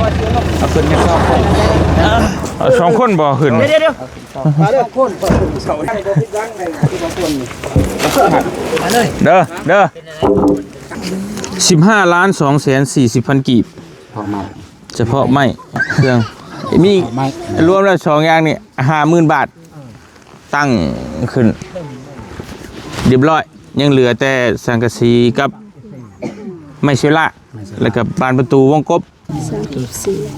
ເອົາຂຶ້ນແມ່ນສອງຄົນ ເອົາສອງຄົນບໍ່ຂຶ້ນ? ດຽວໆໆ ສອງຄົນ ເດີ ເດີ ສິບຫ້າລ້ານສອງແສນສີ່ສິບພັນກີບ ສະເພາະໄມ້ ເຄື່ອງ ມີ ໄມ້ ລວມແລ້ວສອງຢ່າງນີ້ ຫ້າໝື່ນບາດ ຕັ້ງຂຶ້ນຮຽບຮ້ອຍ ຍັງເຫຼືອແຕ່ສັງກະສີກັບໄມ້ເຊລາ ແລ້ວກໍບານປະຕູວົງກົບ ສາມສິບສີ່ ສາ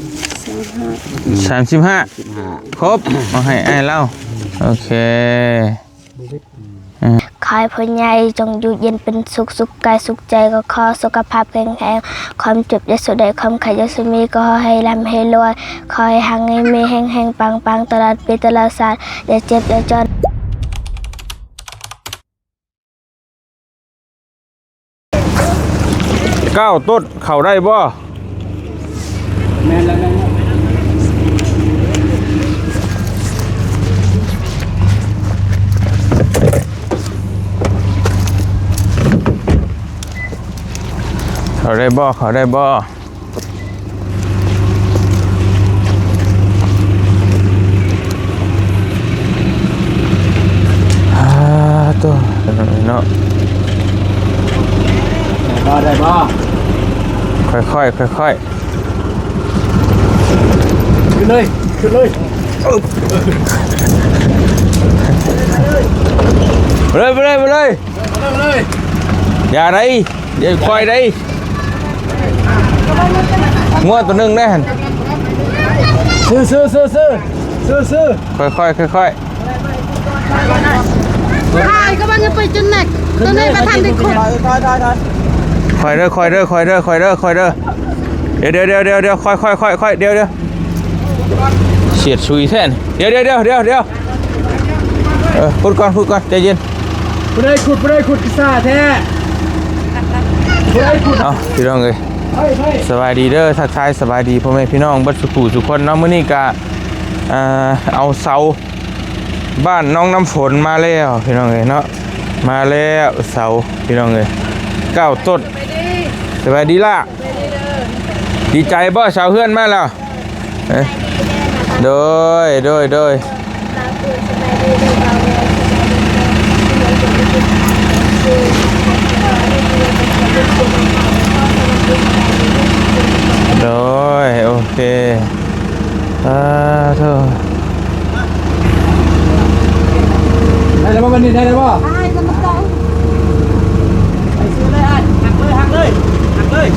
ມສິບຫ້າ ສາມສິບຫ້າ ສິບຫ້າ ຄົບ ເອົາໃຫ້ອ້າຍລາວ ໂອເຄ. ຂໍໃຫ້ພໍ່ໃຫຍ່ຈົ່ງຢູ່ເຢັນເປັນສຸກ ສຸກກາຍສຸກໃຈ ກໍຂໍສຸຂະພາບແຂງແຮງ ຄວາມເຈັບຢ່າສູ່ໄດ້ ຄວາມໄຂ້ຢ່າສູ່ມີ ກໍຂໍໃຫ້ລ່ຳໃຫ້ລວຍ ຂໍໃຫ້ຮັ່ງໃຫ້ມີ ເຮັງໆ ປັງໆ ຕະຫຼອດປີຕະຫຼອດຊາດ ຢ່າເຈັບຢ່າຈົນ. ກ້າວຕົດເຂົ້າໄດ້ບໍ່? ແມ່ນແລ້ວ ແມ່ນແລ້ວ ເຂົ້າໄດ້ບໍ່? ເຂົ້າໄດ້ບໍ່? ອ່າ ໂຕ ເນາະ ໄດ້ບໍ່? ໄດ້ບໍ່? ຄ່ອຍໆ ຄ່ອຍໆ ຂຶ້ນເລີຍ ຂຶ້ນເລີຍ ໄປເລີຍ ໄປເລີຍ ໄປເລີຍ ໄປເລີຍ ຢ່າໄດ໋ ຢ່າຄ່ອຍໄດ໋ ງົວໂຕໜຶ່ງເດ້ຫັ້ນ ຊື້ ຊື້ ຊື້ ຊື້ ຊື້ ຊື້ ຄ່ອຍໆ ຄ່ອຍໆ ຂາຍກໍວ່າເງິນໄປຈົນແມັກ ຕົວນີ້ບໍ່ທັນໄດ້ຂຸດ ຄ່ອຍເດີ ຄ່ອຍເດີ ຄ່ອຍເດີ ຄ່ອຍເດີ ຄ່ອຍເດີ ດຽວ ດຽວ ດຽວ ດຽວ ດຽວ ຄ່ອຍໆ ຄ່ອຍໆ ດຽວ ດຽວ ສຽດຊຸຍແທ້ ດຽວ ດຽວ ດຽວ ດຽວ ເອີ ຂຸດກ່ອນ ຂຸດກ່ອນ ໃຈເຢັນ ຜູ້ໃດຂຸດ ຜູ້ໃດຂຸດ ຄືຊ້າແທ້ ຜູ້ໃດຂຸດ ເອົ້າ ພີ່ນ້ອງເອີຍ ໄປ ໄປ ສະບາຍດີເດີ ທັກທາຍສະບາຍດີພໍ່ແມ່ພີ່ນ້ອງເບິດສູ່ຜູ້ສູ່ຄົນເນາະ ມື້ນີ້ກະ ເອົາເສົາ ບ້ານໜອງນ້ຳຝົນມາແລ້ວພີ່ນ້ອງເອີຍເນາະ ມາແລ້ວເສົາພີ່ນ້ອງເອີຍ ກ້າວຕົ້ນ ສະບາຍດີຫຼ້າ ດີໃຈບໍ່ ເສົາເຮືອນມາແລ້ວ ເອີ ໂດຍ ໂດຍ ໂດຍ ໂດຍ ໂອເຄ. ອ່າ ໂທ ໄດ້ແລ້ວບໍ່ບັດນີ້ ໄດ້ແລ້ວບໍ່? ອ້າຍ ກຳລັງຈະ ໄປຊື້ເລີຍອ້າຍ ຫັກເລີຍ ຫັກເລີຍ ຫັກເລີຍ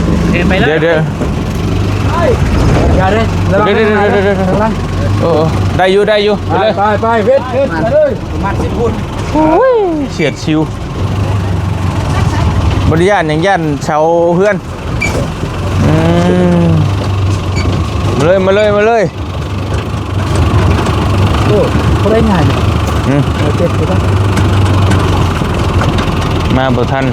ເດີ ໄປເລີຍ ດຽວ ຢ່າເດີ ລະວັງ ດຽວ ດຽວ ດຽວ ໂອ້ ໄດ້ຢູ່ ໄດ້ຢູ່ ໄປເລີຍ ໄປ ໄປ ເວັດ ເວັດ ໄປເລີຍ ປະມານສິບຟຸດ ໂອ້ຍ ສຽດຊິວ ບໍ່ໄດ້ຢ້ານຫຍັງ ຢ້ານເສົາເຮືອນ ອືມ ມາເລີຍ ມາເລີຍ ມາເລີຍ ໂອ້ ບໍ່ໄດ້ງ່າຍເນາະ ອືມ ເອົາເຈັບໄປກ່ອນ ມາບໍ່ທັນ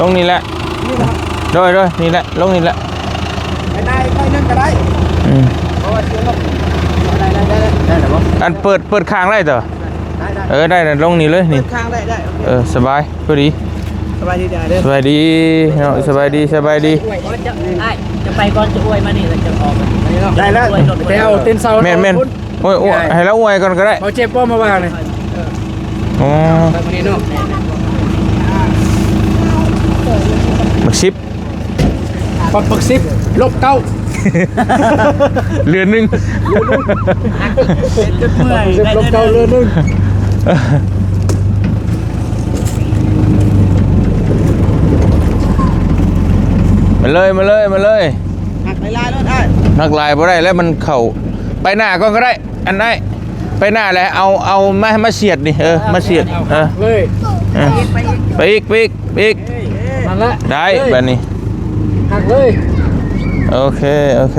ລົງນີ້ແຫຼະ ນີ້ເນາະ ໂດຍ ໂດຍ ນີ້ແຫຼະ ລົງນີ້ແຫຼະ ໄປໄດ້ ໄປນັ້ນກໍໄດ້ ອືມ ເພາະວ່າເສຍລົງ ໄດ້ ໄດ້ ໄດ້ ໄດ້ແລ້ວບໍ່? ອັນເປີດ ເປີດຂ້າງໄດ້ຕົວະ? ໄດ້ ໄດ້ ເອີ ໄດ້ ລົງນີ້ເລີຍ ນີ້ ເປີດຂ້າງໄດ້ ໄດ້ ໂອເຄ ເອີ ສະບາຍ ພໍດີ ສະບາຍດີເດີ ສະບາຍດີເນາະ ສະບາຍດີ ສະບາຍດີ ອ້າຍ ຈະໄປກ່ອນ ຈະອວຍມານີ້ ແລ້ວຈະອອກ ໄດ້ແລ້ວ ໄປເອົາຕີນເສົາ ແມ່ນ ແມ່ນ ໂອ້ຍ ໂອ້ຍ ໃຫ້ລາວອວຍກ່ອນກໍໄດ້ ເອົາເຈັບບໍ່ມາວ່ານີ້ ອໍ ໄປມື້ນີ້ເນາະ ບັກສິບ ປັບບັກສິບ ລົບເກົ້າ ເຫຼືອໜຶ່ງ ເຈັບຈົນເມື່ອຍ ລົບເກົ້າ ເຫຼືອໜຶ່ງ ມາເລີຍ ມາເລີຍ ມາເລີຍ ຫັກຫຼາຍໆໂລດອ້າຍ ຫັກຫຼາຍບໍ່ໄດ້ແລ້ວ ມັນເຂົ້າ ໄປໜ້າກ່ອນກໍໄດ້ ອັນນັ້ນ ໄປໜ້າແຫຼະ ເອົາ ເອົາມາ ມາສຽດນີ້ ເອີ ມາສຽດ ເອີ ເລີຍ ເອີ ໄປອີກ ໄປອີກ ໄປອີກ ໄປອີກ ນັ້ນແຫຼະ ໄດ້ ເລີຍ ບາດນີ້ ຫັກເລີຍ ໂອເຄ ໂອເຄ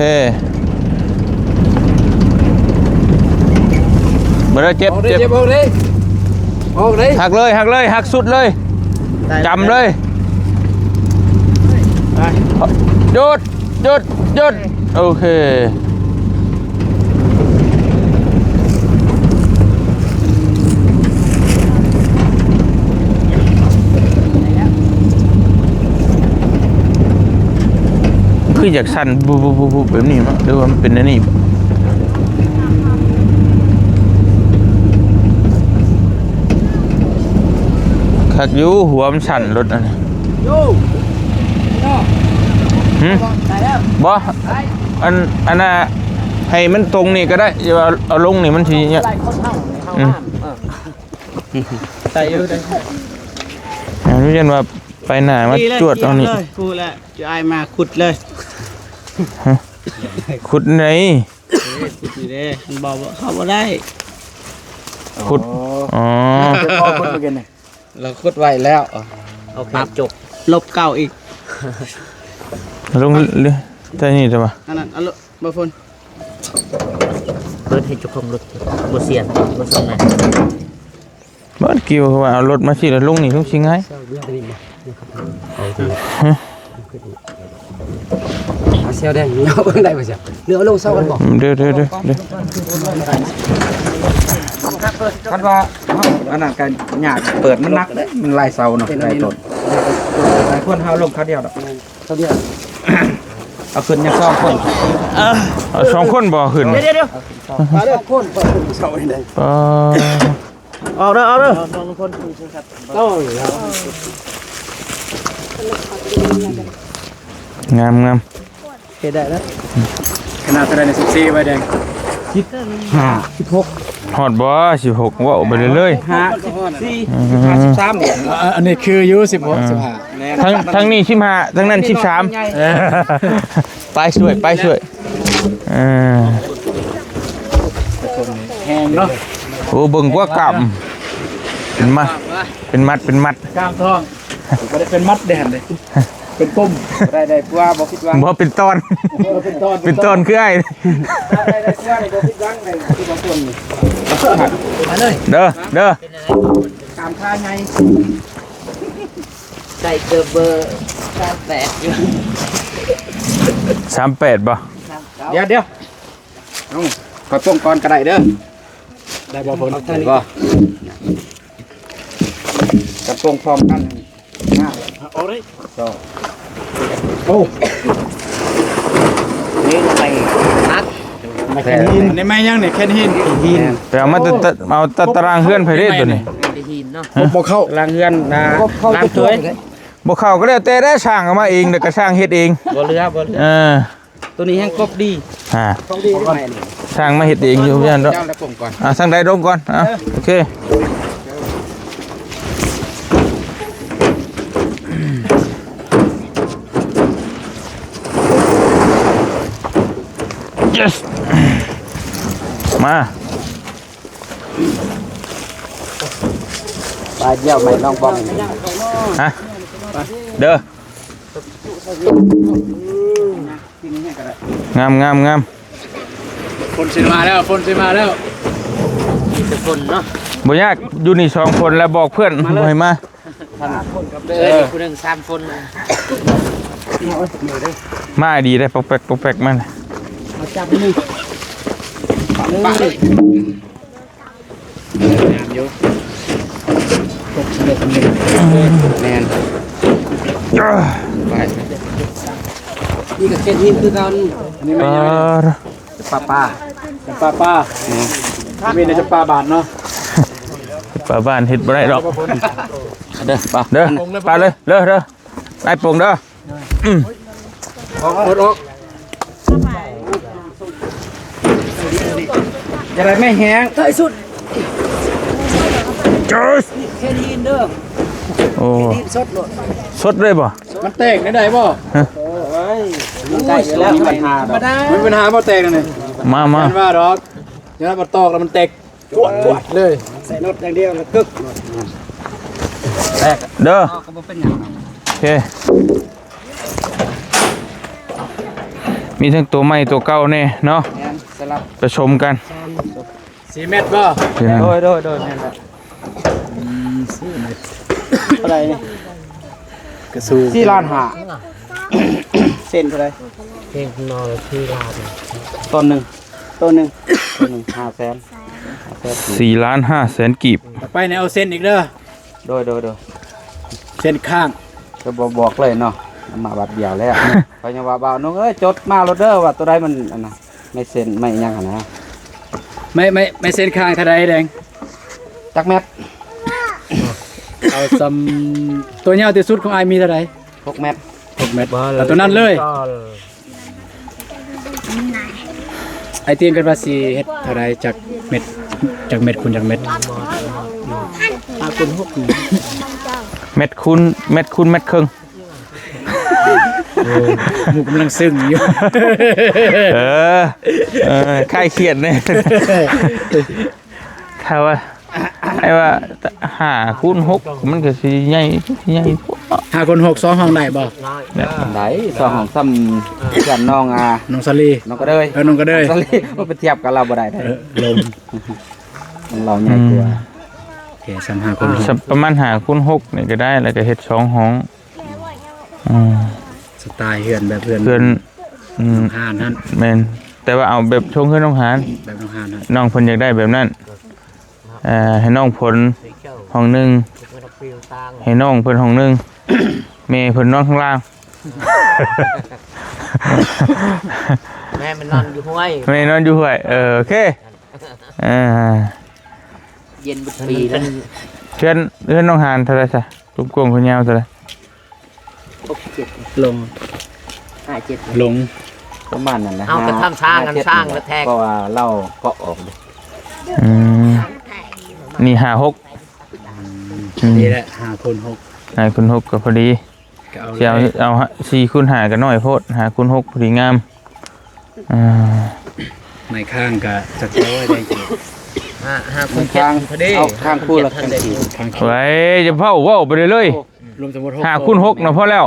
ບໍ່ໄດ້ເຈັບ ອອກເດ້ ເຈັບ ເຈັບ ອອກເດ້ ອອກເດ້ ຫັກເລີຍ ຫັກເລີຍ ຫັກສຸດເລີຍ ໄດ້ ຈຳເລີຍ ໄປ ຢຸດ ຢຸດ ຢຸດ ໂອເຄ ໄດ້ແລ້ວ ຄືຢາກສັ່ນບຸບໆໆໆແບບນີ້ເນາະ ຫຼືວ່າມັນເປັນແນວນີ້? ຄັກຢູ່ ຫົວມັນສັ່ນລົດອັນນີ້. ຫື? ບໍ່ ອັນ ອັນນ່າ ໃຫ້ມັນຕົງນີ້ກໍໄດ້ ຢ່າວ່າເອົາລົງນີ້ມັນຊິຍາກ. ອືມ ໄດ້ຢູ່ ໄດ້ຢູ່. ອ່າ ນີ້ເຫັນວ່າໄປໜ້າມາຈວດເອົານີ້ ນີ້ແຫຼະ ກູແຫຼະ ຈະອາຍມາຂຸດເລີຍ. ຫະ? ຂຸດໃນ ເອີ ຂຸດນີ້ເດ້ ມັນບໍ່ ເຂົ້າບໍ່ໄດ້. ຂຸດ ອໍ ອໍ ເຈົ້າພໍ່ຂຸດມື້ກີ້ນີ້ ລາວຂຸດໄວ້ແລ້ວ. ໂອເຄ ຈົບ ລົບເກົ້າອີກ. ລົງເລີຍ ແຕ່ນີ້ແຕ່ວ່າ ອັນນັ້ນ ເອົາລົດ ບໍ່ຝົນ ເປີດໃຫ້ເຈົ້າຂອງລົດ ບໍ່ສຽງ ບໍ່ສ່ອງນະ. ບໍ່ກ່ຽວ ຄືວ່າເອົາລົດມາຊິແລ້ວລົງນີ້ ຄືຊິງ່າຍ. ຮະ? ເອົາແຊວແດງ ເອົາເບິ່ງໄດ້ບໍ່ແຊວ? ຫຼືເອົາລົງເຊົາກັນບໍ່? ເດີ ເດີ ເດີ ເດີ. ຄັນວ່າເຮົາອັນນັ້ນກໍຍາກ ເປີດມັນໜັກເດ້ ມັນຫຼາຍເສົາເນາະ ຫຼາຍຕົ້ນ ຫຼາຍຄົນ ເຮົາລົງຄາວດຽວດອກ. ເຂົາດຽວ ເອົາຂຶ້ນຍັງສອງຄົນ. ເອີ ເອົາສອງຄົນບໍ່ຂຶ້ນ? ດຽວໆໆ ມາເດີ ສອງຄົນ ສອງຄົນ ເສົາໃດ໋. ອໍ ອອກເດີ ອອກເດີ ສອງຄົນ. ໂອ້ຍ ງາມໆ. ເຮັດໄດ້ແລ້ວ. ຂະໜາດເທົ່າໃດນີ້ ສິບສີ່ ໃບແດງ? ສິບຫ້າ ສິບຫົກ. ຮອດບໍ່ ສິບຫົກ? ເວົ້າໄປເລື້ອຍໆ. ຫ້າ ສິບສີ່ ອືມ ສິບຫ້າ ສິບສາມ. ອັນນີ້ຄືຢູ່ ສິບຫົກ ອ່າ ສິບຫ້າ. ທາງ ທາງນີ້ ສິບຫ້າ ທາງນັ້ນ ສິບສາມ. ເອີ ໄປຊ່ວຍ ໄປຊ່ວຍ. ເອີ ແຮງເນາະ. ໂອ້ ເບິ່ງກວ່າກ້າມ ເປັນມັດ ເປັນມັດ ເປັນມັດ ກ້າມທ້ອງ. ບໍ່ໄດ້ເປັນມັດເດ້ຫັ້ນເດ້ ເປັນປົມ. ໄດ້ ໄດ້ກວ່າ ບໍ່ຜິດຫວັງ ບໍ່ເປັນຕອນ ເອີ ເປັນຕອນ ເປັນຕອນຄືອ້າຍ. ໄດ້ ໄດ້ກວ່າ ໄດ້ບໍ່ຜິດຫວັງ ໄດ້ຄືບາງຄົນ. ມາເລີຍ ເດີ ເດີ ຕາມຄ່າໃຫຍ່. ໃສ່ເກີບເບີສາມແປດຢູ່. ສາມແປດບໍ່? ສາມເກົ້າ. ດຽວ ດຽວ ເອົາ ຂ້ອຍປົງກ່ອນກໍໄດ້ເດີ. ໄດ້ບໍ່ ຜົນ? ໄດ້ບໍ່? ກັນປົງພ້ອມກັນ ຫ້າ ເອົາເລີຍ ສອງ. ໂອ້ ນີ້ໄປຮັກ ໄມ້ແຄນຫີນ. ອັນນີ້ໄມ້ຫຍັງນີ້? ແຄນຫີນ. ແຄນຫີນ ໄປເອົາມາແຕ່ ແຕ່ ເອົາແຕ່ຕາລາງເຮືອນໃຜເດ້ໂຕນີ້? ແຄນຫີນເນາະ. ບໍ່ ບໍ່ເຂົ້າ ຕາລາງເຮືອນນະ ບໍ່ເຂົ້າ ຕາລາງຖ້ວຍ. ບໍ່ເຂົ້າກໍແລ້ວແຕ່ແຫຼະ ຊ່າງເອົາມາເອງ ແລ້ວກໍຊ່າງເຮັດເອງ. ບໍ່ເຫຼືອ ບໍ່ເຫຼືອ ເອີ. ຕົວນີ້ແຮ່ງກົບດີ ຮະ ຂອງດີນີ້ ຊ່າງມາເຮັດເອງຢູ່ ຢ້ານດອກ. ເຈົ້າລະປົງກ່ອນ ອ່າ ທາງໃດລົງກ່ອນ ອ່າ ເອີ ໂອເຄ ເຢສ ມາ. ປາດຽວໄມ້ນ້ອງບອງ. ຮະ? ເດີ ງາມ ງາມ ງາມ. ຝົນຊິມາແລ້ວ ຝົນຊິມາແລ້ວ. ມີແຕ່ຝົນເນາະ. ບໍ່ຍາກ ຢູ່ນີ້ສອງຄົນແລ້ວ ບອກເພື່ອນ ມາເລີຍ ບໍ່ໃຫ້ມາ. ເອີ ເອີ ຜູ້ໜຶ່ງສາມຄົນ ມາດີເດ້ ປອກແປກ ປອກແປກ ມາ. ເອົາຈັບໜຶ່ງ ປະເລີຍ. ງາມຢູ່ ຄົບສຳເລັດ ແມ່ນ ໄປ. ນີ້ກໍເຂດຫີນຄືກັນ. ອັນນີ້ແມ່ນຫຍັງ? ປາ ປາ ປາ ປາ ມີແຕ່ປາບ້ານເນາະ. ປາບ້ານເຮັດບໍ່ໄດ້ດອກ. ເດີ ປາ ເດີ ປາເລີຍ ເດີ ເດີ ໄອ້ປົງເດີ. ອືມ ອອກ ເອົາອອກ ຢ່າໄດ້ແມ່ແຮງ ໃກ້ສຸດ. ເຈັດ ເຂດຫີນເດີ. ໂອ້ ຫີນສົດໂລດ. ສົດເລີຍບໍ່? ມັນແຕກໄດ້ບໍ່? ຮະ? ໂອ້ຍ ມັນໃກ້ແລ້ວ ມີບັນຫາດອກ. ບໍ່ໄດ້ ມັນມີບັນຫາບໍ່ແຕກນີ້? ມາ ມາ ຢ້ານວ່າດອກ ຢ້ານວ່າຕອກແລ້ວມັນແຕກ ກວດ ກວດເລີຍ. ໃສ່ລົດຢ່າງດຽວລະກຶກ. ເດີ ກໍບໍ່ເປັນຫຍັງ. ໂອເຄ ມີທັງຕົວໃໝ່ຕົວເກົ່າແນ່ເນາະ. ແມ່ນ ສະຫຼັບ ປະສົມກັນ. ສີ່ແມັດບໍ່? ໂດຍ ໂດຍ ໂດຍ ແມ່ນແຫຼະ. ອືມ ສີ່ແມັດ. ເທົ່າໃດນີ້? ກະສູງ ສີ່ລ້ານຫ້າ. ເສັ້ນເທົ່າໃດ? ເສັ້ນນອນສີ່ລ້ານ. ຕອນໜຶ່ງ ໂຕໜຶ່ງ ໂຕໜຶ່ງ ຫ້າແສນ ຫ້າແສນ ສີ່ລ້ານຫ້າແສນກີບ. ໄປໃນເອົາເສັ້ນອີກເດີ. ໂດຍ ໂດຍ ໂດຍ. ເສັ້ນຂ້າງ ກໍບໍ່ບອກເລີຍເນາະ. ມາບາດດຽວແລ້ວ. ຂ້ອຍຍັງວ່າ ບ່າວນົງເອີຍ ຈົດມາໂລດເດີ ວ່າໂຕໃດມັນອັນນະ ໄມ້ເສັ້ນໄມ້ຫຍັງຫັ້ນນະ. ໄມ້ ໄມ້ ໄມ້ເສັ້ນຂ້າງເທົ່າໃດແດງ? ຈັກແມັດ? ເອົາສ່ຳ ຕົວຍາວທີ່ສຸດຂອງອ້າຍມີເທົ່າໃດ? ຫົກແມັດ. ຫົກແມັດ ບໍ່ ເອົາຕົວນັ້ນເລີຍ. ອ້າຍຕຽງເກີດວ່າຊິເຮັດເທົ່າໃດ? ຈັກແມັດ ຈັກແມັດຄູນຈັກແມັດ? ຫ້າຄູນຫົກ ແມັດຄູນ ແມັດຄູນແມັດເຄິ່ງ. ໂອ້ ໝູ່ກຳລັງຊຶ້ງຢູ່. ເອີ ເອີ ຄາຍຄຽດແດ່. ຖ້າວ່າ ໄອ້ວ່າຫ້າຄູນຫົກ ມັນກໍຊິໃຫຍ່ ໃຫຍ່ໂພດເນາະ. ຫ້າຄູນຫົກ ສອງຫ້ອງໄດ້ບໍ່? ໄດ້ ສອງຫ້ອງສ່ຳເຮືອນນ້ອງ ອ່າ ນ້ອງສາລີ ນ້ອງກະເດີຍ. ເອີ ນ້ອງກະເດີຍ ສາລີ ມັນໄປທຽບກັບລາວບໍ່ໄດ້ເດ້. ເອີ ລົມ ຂອງລາວໃຫຍ່ກວ່າ. ອືມ ໂອເຄ ສ່ຳຫ້າຄູນຫົກ ສ່ຳປະມານຫ້າຄູນຫົກນີ້ກໍໄດ້ ແລ້ວກໍເຮັດສອງຫ້ອງ. ອືມ ສະໄຕເຮືອນແບບເຮືອນ ເຮືອນ ອືມ ນ້ອງຫານຫັ້ນ. ແມ່ນ ແຕ່ວ່າເອົາແບບຊົງເຮືອນນ້ອງຫານ ແບບນ້ອງຫານຫັ້ນ. ນ້ອງເພິ່ນຢາກໄດ້ແບບນັ້ນ. ເອີ ໃຫ້ນ້ອງຝົນຫ້ອງໜຶ່ງ ໃຫ້ນ້ອງເພິ່ນຫ້ອງໜຶ່ງ ແມ່ເພິ່ນນອນຂ້າງລ່າງ. ແມ່ມັນນອນຢູ່ຫ້ວຍ ແມ່ນອນຢູ່ຫ້ວຍ. ເອີ ໂອເຄ ເອີ ເຢັນເບິດປີແລ້ວ. ເຮືອນ ເຮືອນນ້ອງຫານເທົ່າໃດຊະ? ຄວາມກວ້າງຄວາມຍາວເທົ່າໃດ? ຫົກເຈັດ ລົງ ຫ້າເຈັດ ລົງ ປະມານນັ້ນແຫຼະ. ເຮົາກໍທຳສ້າງກັນ ຫ້າເຈັດ ສ້າງແລ້ວແທກ ເພາະວ່າລາວເກາະອອກເດ້. ອືມ ນີ້ຫ້າຫົກ. ອືມ ອືມ ນີ້ແຫຼະ ຫ້າຄູນຫົກ ຫ້າຄູນຫົກກໍພໍດີ. ກໍເອົາ ຊິເອົາ ເອົາສີ່ຄູນຫ້າກໍນ້ອຍໂພດ ຫ້າຄູນຫົກພໍດີງາມ. ອ່າ ໄມ້ຄ້າງກະຈັກຮ້ອຍໄດ້ຢູ່. ຫ້າ ຫ້າຄູນເຈັດ ພໍດີ. ເອົາຄ້າງຄູ່ລະຈັກສີ່. ໄວ້ ຈະເວົ້າ ເວົ້າໄປເລື້ອຍໆ. ໂອ້ ລວມທັງໝົດຫົກ ຫ້າຄູນຫົກນະ ພໍແລ້ວ.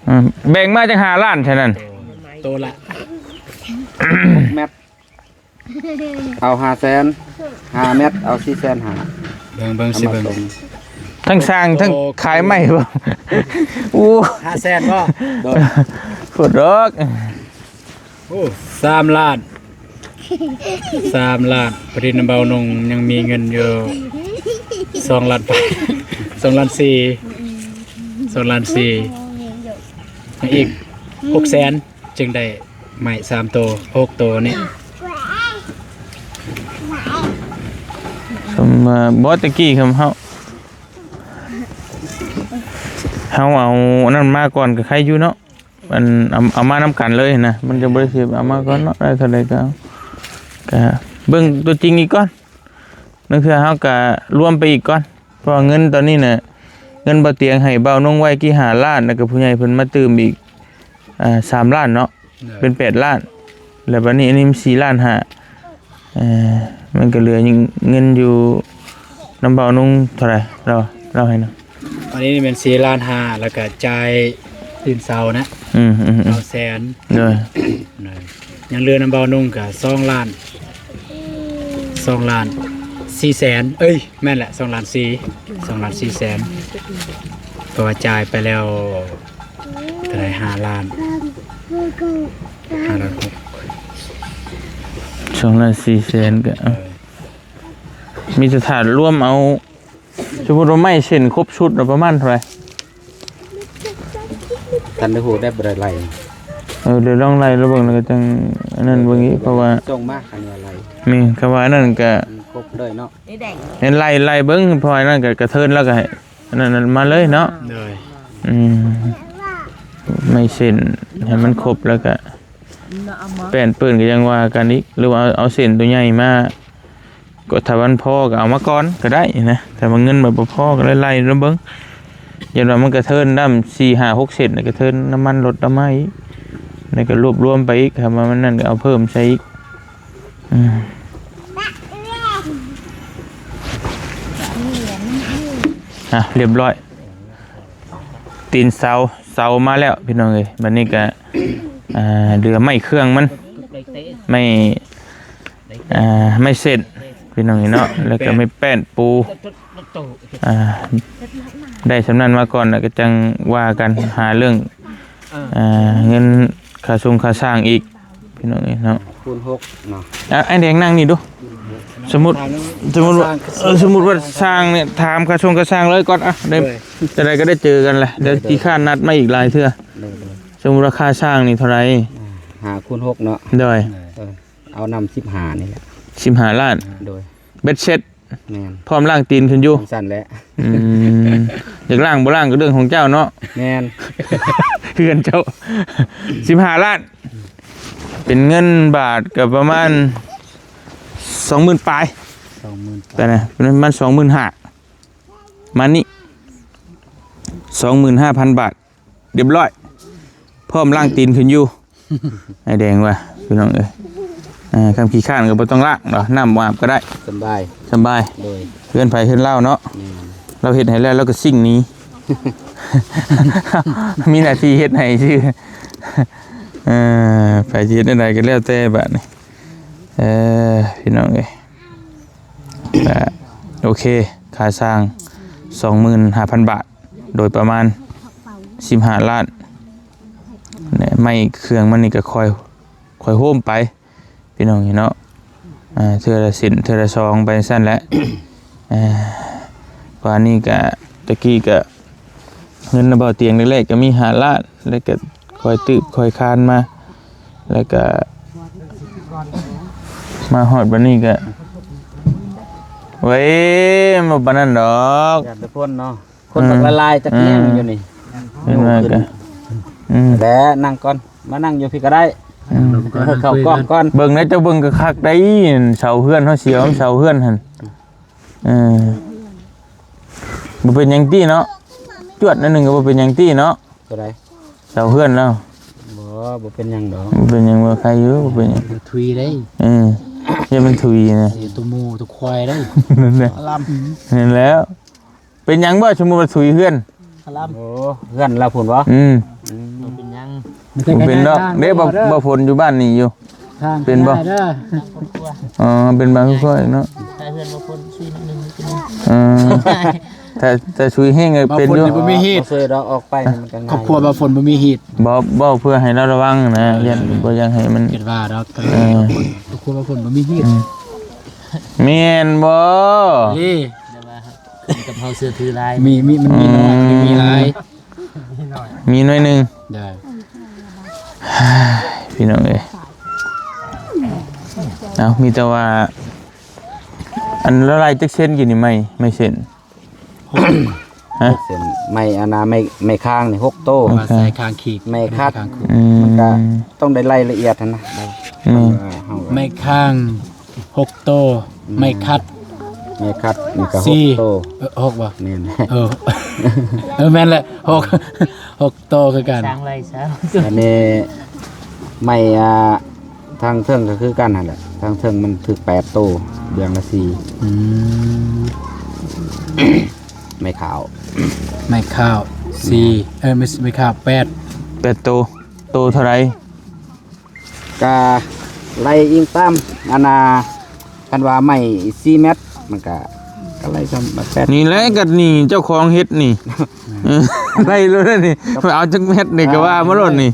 ອືມ ແບ່ງມາຈັກຫ້າລ້ານເທົ່ານັ້ນ. ໂຕ ໂຕລະ ແມັດ ເອົາຫ້າແສນ ຫ້າແມັດ ເອົາສີ່ແສນຫ້າ. ເບິ່ງ ເບິ່ງ ຊິເບິ່ງ ທັງສ້າງ ໂອ້ ທັງຂາຍໄມ້ບໍ່? ໂອ້ ຫ້າແສນບໍ່? ໂດຍ ໂພດດອກ. ໂອ້ ສາມລ້ານ ສາມລ້ານ. ພໍດີນຳເບົານົງຍັງມີເງິນຢູ່ສອງລ້ານປາຍ ສອງລ້ານສີ່ ສອງລ້ານສີ່ ຍັງອີກຫົກແສນ ຈຶ່ງໄດ້ໄມ້ສາມໂຕ ຫົກໂຕນີ້. ສົມວ່າ ບໍ່ ຕະກີ້ຄຳເຮົາ ເຮົາເອົາອັນນັ້ນມາກ່ອນກໍໄຄຢູ່ເນາະ. ອັນ ເອົາ ເອົາມານຳກັນເລີຍນະ ມັນຈະບໍ່ໄດ້ຊິເອົາມາກ່ອນເນາະ. ໄດ້ເທົ່າໃດກໍເອົາ ກໍເບິ່ງຕົວຈິງອີກກ່ອນ. ລາງເທື່ອເຮົາກໍລວມໄປອີກກ່ອນ ເພາະວ່າເງິນຕອນນີ້ນະ ເງິນບ່າວຕຽງໃຫ້ບ່າວນົງໄວ້ກີ້ຫ້າລ້ານ ແລ້ວກໍຜູ້ໃຫຍ່ເພິ່ນມາຕື່ມອີກ ອ່າ ສາມລ້ານເນາະ. ໂດຍ ເປັນແປດລ້ານ ແລ້ວບັດນີ້ອັນນີ້ມັນສີ່ລ້ານຫ້າ. ເອີ ມັນກໍເຫຼືອເງິນຢູ່ນຳບ່າວນົງເທົ່າໃດ? ລາວ ລາວໃຫ້ນະ ອັນນີ້ແມ່ນສີ່ລ້ານຫ້າ ແລ້ວກໍຈ່າຍຕີນເສົານະ. ອືມໆໆ ເກົ້າແສນ. ໂດຍ ໂດຍ ຍັງເຫຼືອນຳບ່າວນົງກໍສອງລ້ານ ສອງລ້ານສີ່ແສນ ເອີຍ ແມ່ນແຫຼະ ສອງລ້ານສີ່ ສອງລ້ານສີ່ແສນ. ເພາະວ່າຈ່າຍໄປແລ້ວເທົ່າໃດ? ຫ້າລ້ານ ຫ້າລ້ານຫົກ ສອງລ້ານສີ່ແສນ. ກໍເອົາ ເອີ ມີແຕ່ຖ້າລວມເອົາ ສົມມຸດວ່າໄມ້ເສັ້ນຄົບຊຸດນະ ປະມານເທົ່າໃດ? ຄັນໄດ້ຮູ້ໄດ້ບໍ່ໄດ້ໄລ່. ເອີ ດຽວລອງໄລ່ລະເບິ່ງ ແລ້ວກໍຈັ່ງອັນນັ້ນເບິ່ງອີກ ເພາະວ່າສົ່ງມາ ຄັນວ່າໄລ່ ແມ່ນ ຄັນວ່າອັນນັ້ນກໍ ອືມ ຄົບເລີຍເນາະ. ແມ່ນ ໄລ່ ໄລ່ເບິ່ງ ເພາະວ່າອັນນັ້ນກໍກະເທີນ ແລ້ວກໍໃຫ້ອັນນັ້ນມາເລີຍເນາະ. ໂດຍ ອືມ ໄມ້ເສັ້ນໃຫ້ມັນຄົບ ແລ້ວກໍແປ້ນເປີ້ນກໍຍັງວ່າກັນອີກ ຫຼືວ່າເອົາ ເອົາເສັ້ນຕົວໃຫຍ່ມາ. ກໍຖ້າມັນພໍກໍເອົາມາກ່ອນກໍໄດ້ນະ ຖ້າວ່າເງິນມັນບໍ່ພໍກໍໄລ່ໆລະເບິ່ງ. ຢ້ານວ່າມັນກະເທີນນຳສີ່ຫ້າຫົກເສັ້ນ ກະເທີນນ້ຳມັນລົດນຳມາອີກ ແລ້ວກໍລວບລວມໄປອີກ ຖ້າວ່າມັນນັ້ນກໍເອົາເພີ່ມໃສ່ອີກ. ອືມ ອ່ະ ລຽບຮ້ອຍ ຕີນເສົາ ເສົາມາແລ້ວພີ່ນ້ອງເອີຍ. ບັດນີ້ກໍ ອ່າ ເຫຼືອໄມ້ເຄື່ອງມັນ ໄມ້ ອ່າ ໄມ້ເສັ້ນພີ່ນ້ອງເອີຍເນາະ ແລ້ວກໍໄມ້ແປ້ນປູ ອ່າ ໄດ້ສ່ຳນັ້ນມາກ່ອນ ແລ້ວກໍຈັ່ງວ່າກັນຫາເລື່ອງ ອ່າ ເງິນຄ່າຊົງຄ່າສ້າງອີກພີ່ນ້ອງເອີຍເນາະ. ຄູນຫົກເນາະ. ອ່າ ອ້າຍແດງນັ່ງນີ້ດູ. ສົມມຸດ ສົມມຸດວ່າ ເອີ ສົມມຸດວ່າຊ່າງນີ້ ຖາມຄ່າຊົງຄ່າຊ່າງເລີຍກ່ອນ ອ່ະ ໄດ້ ໂດຍ ຈັ່ງໃດກໍໄດ້ເຈີກັນແຫຼະ ໂດຍ ດຽວ ໂດຍ ຂີ້ຄ້ານນັດມາອີກຫຼາຍເທື່ອ ໂດຍ ໂດຍ ສົມມຸດວ່າຄ່າຊ່າງນີ້ເທົ່າໃດ? ອ່າ ຫ້າຄູນຫົກເນາະ ໂດຍ ເອີ ເອົານຳສິບຫ້ານີ້ແຫຼະ ສິບຫ້າລ້ານ ໂດຍ ເບັດເສັດ ແມ່ນ ພ້ອມລ້າງຕີນຂຶ້ນຢູ່ ຈັ່ງຊັ້ນແຫຼະ ອືມ ຢາກລ້າງບໍ່ລ້າງກໍເລື່ອງຂອງເຈົ້າເນາະ ແມ່ນ ເຮືອນເຈົ້າ ສິບຫ້າລ້ານ ເປັນເງິນບາດກໍປະມານສອງໝື່ນປາຍ ສອງໝື່ນປາຍ ແຕ່ນະ ປະມານສອງໝື່ນຫ້າ ມານີ້ ສອງໝື່ນຫ້າພັນບາດ ຮຽບຮ້ອຍ ພ້ອມລ້າງຕີນຂຶ້ນຢູ່ ອ້າຍແດງວ່າ ພີ່ນ້ອງເອີຍ ເອີ ຄັນຂີ້ຄ້ານກໍບໍ່ຕ້ອງລ້າງດອກ ນ້ຳອາບກໍໄດ້ ສະບາຍ ສະບາຍ ໂດຍ ເຮືອນໃຜເຮືອນລາວເນາະ ແມ່ນ ລາວເຮັດໃຫ້ແລ້ວ ລາວກໍຊິງໜີ ມີໜ້າທີ່ເຮັດໃຫ້ຊື່ ເອີ ໃຜຊິເຮັດແນວໃດກໍແລ້ວແຕ່ບາດນີ້ ເອີ ພີ່ນ້ອງເອີຍ ກໍໂອເຄ ຄ່າຊ່າງສອງໝື່ນຫ້າພັນບາດ ໂດຍປະມານສິບຫ້າລ້ານ ແລະ ໄມ້ເຄື່ອງມັນນີ້ກໍຄ່ອຍ ຄ່ອຍໂຮມໄປ ພີ່ນ້ອງເນາະ ອ່າ ເທື່ອລະເສັ້ນ ເທື່ອລະສອງໄປຊັ້ນແຫຼະ ອ່າ ກວ່ານີ້ກະ ຕະກີ້ກະ ເງິນນຳເບົາຕຽງແລກໆກໍມີຫ້າລ້ານ ແລ້ວກໍຄ່ອຍຕື້ບຄ່ອຍຄານມາ ແລ້ວກໍມາຮອດບັດນີ້ກໍ ເວີຍ ບໍ່ປານນັ້ນດອກ ຢ້ານແຕ່ຄົນເນາະ ຄົນບັກຫຼາຍໆ ຈັກແນວຢູ່ນີ້ ເຫັນວ່າກໍ ອືມ ແລະ ນັ່ງກ່ອນ ມານັ່ງຢູ່ພີ້ກໍໄດ້ ອືມ ເຂົ້າກ້ອງກ່ອນ ເບິ່ງແດ່ ເຈົ້າເບິ່ງຄັກໆ ໄດ໋ ເສົາເຮືອນເຮົາ ເສາເສົາເຮືອນຫັ້ນ ເອີ ບໍ່ເປັນຫຍັງຕິເນາະ ຈວດໜ້ອຍໜຶ່ງກໍບໍ່ເປັນຫຍັງຕິເນາະ ຕົວໃດ ເສົາເຮືອນລາວ ບໍ່ ບໍ່ເປັນຫຍັງດອກ ບໍ່ເປັນຫຍັງ ບໍ່ໄຄຢູ່ ບໍ່ເປັນຫຍັງ ມັນທຸຍໄດ໋ ເອີ ຢ່າມັນທຸຍນະ ເສຍຕົວໝູຕົວຄວາຍໄດ໋ ນັ້ນແຫຼະ ລຳ ນັ້ນແຫຼະ ເປັນຫຍັງບໍ່ ສົມມຸດວ່າທຸຍເຮືອນ ລຳ ໂອ້ ເຮືອນລາວພຸ້ນບໍ່ ອືມ ອືມ ບໍ່ເປັນຫຍັງ ບໍ່ເປັນດອກເດ້ ບໍ່ ບໍ່ຝົນຢູ່ບ້ານນີ້ຢູ່ ເປັນບໍ່ ອໍ ເປັນບາງຄົວເນາະ ຖ້າເຮືອນບໍ່ຝົນຊຸຍໜ້ອຍໜຶ່ງ ເອີ ຖ້າ ຖ້າຊຸຍແຮງກໍເປັນຢູ່ ບໍ່ຝົນນີ້ບໍ່ມີຮີດ ບໍ່ເຊີດອກ ອອກໄປມັນກໍງ່າຍ ຄອບຄົວບໍ່ຝົນບໍ່ມີຮີດ ບໍ່ ບໍ່ ເພື່ອໃຫ້ລາວລະວັງນະ ຢ້ານບໍ່ຢາກໃຫ້ມັນ ຄິດວ່າດອກ ເອີ ຄອບຄົວບໍ່ຝົນບໍ່ມີຮີດ ອືມ ແມ່ນບໍ່ ເອີ ແຕ່ວ່າ ມີກັບເຮົາເຊື່ອຖືຫຼາຍ ມີ ມີ ມັນມີໜ້ອຍ ອືມ ມີຫຼາຍ ມີໜ້ອຍໜຶ່ງ ໄດ້ ພີ່ນ້ອງເອີຍ ເອົາ ມີແຕ່ວ່າ ອັນລະລາຍຈັກເຊັນກີ້ນີ້ ໄມ້ ໄມ້ເຊັນ ຮະ ເສັ້ນໄມ້ອັນນ່າ ໄມ້ ໄມ້ຄ້າງນີ້ຫົກໂຕ ມາໃສ່ຄ້າງຂີດ ໄມ້ຄັດ ອືມ ມັນກະຕ້ອງໄດ້ລາຍລະອຽດຫັ້ນນະ ແມ່ນ ເອີ ເຮົາ ໄມ້ຄ້າງຫົກໂຕ ອືມ ໄມ້ຄັດ ໄມ້ຄັດນີ້ກະຫົກໂຕ ເອີ ຫົກບໍ່ ແມ່ນ ເອີ ເອີ ແມ່ນແຫຼະ ຫົກ ຫົກໂຕຄືກັນ ສ້າງໄລ່ຊະ ອັນນີ້ໄມ້ ອ່າ ທາງເທິງກໍຄືກັນຫັ້ນແຫຼະ ທາງເທິງມັນຖືກແປດໂຕ ເບື້ອງລະສີ່ ອືມ ໄມ້ຂາວ ໄມ້ຂາວສີ່ ແມ່ນ ເອີ ໄມ້ ໄມ້ຂາວແປດ ແປດໂຕ ໂຕເທົ່າໃດ? ກະໄລ່ອີງຕາມອັນນ່າ ຄັນວ່າໄມ້ສີ່ແມັດ ມັນກະ ກະໄລ່ຊ່ຳແປດ ນີ້ແຫຼະ ກະນີ້ເຈົ້າຂອງເຮັດນີ້ ເອີ ໄລ່ໂລດນີ້ ເອົາຈັກແມັດນີ້ກະວ່າມາໂລດນີ້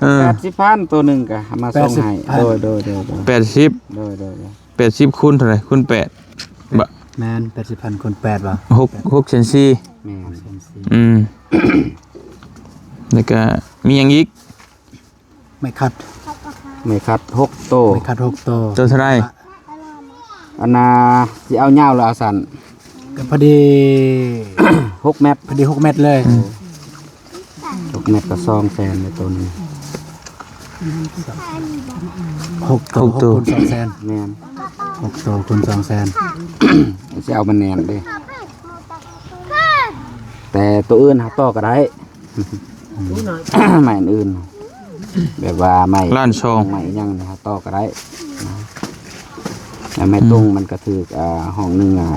ເອີ ແປດສິບພັນ ໂຕໜຶ່ງກະເອົາມາສົ່ງໃຫ້ ແປດສິບພັນ ໂດຍ ໂດຍ ໂດຍ ໂດຍ ແປດສິບ ໂດຍ ໂດຍ ໂດຍ ແປດສິບຄູນເທົ່າໃດ? ຄູນແປດ ບະ ແມ່ນ ແປດສິບພັນຄູນແປດ ຫົກ ຫົກແສນສີ່ ແມ່ນ ຫົກແສນສີ່ ອືມ ແລ້ວກະມີຫຍັງອີກ? ໄມ້ຄັດ ໄມ້ຄັດຫົກໂຕ ໄມ້ຄັດຫົກໂຕ ໂຕເທົ່າໃດ? ອັນນ່າ ຊິເອົາຍາວຫຼືເອົາສັ້ນ? ກໍພໍດີຫົກແມັດ ພໍດີຫົກແມັດເລີຍ ອືມ ຫົກແມັດກໍສອງແສນໃນໂຕໜຶ່ງ ຫົກໂຕ ຫົກໂຕ ຫົກຄູນສອງແສນ ແມ່ນ ຫົກໂຕຄູນສອງແສນ ຊິເອົາມັນແໜ້ນເດ້ ແຕ່ໂຕອື່ນຫາຕໍ່ກໍໄດ້ ໄມ້ອັນອື່ນ ແບບວ່າໄມ້ລ້ານສອງ ໄມ້ຫຍັງນີ້ຫາຕໍ່ກໍໄດ້ ແລ້ວໄມ້ຕຸງ ອືມ ມັນກໍຖືກ ອ່າ ຫ້ອງໜຶ່ງ ອ່າ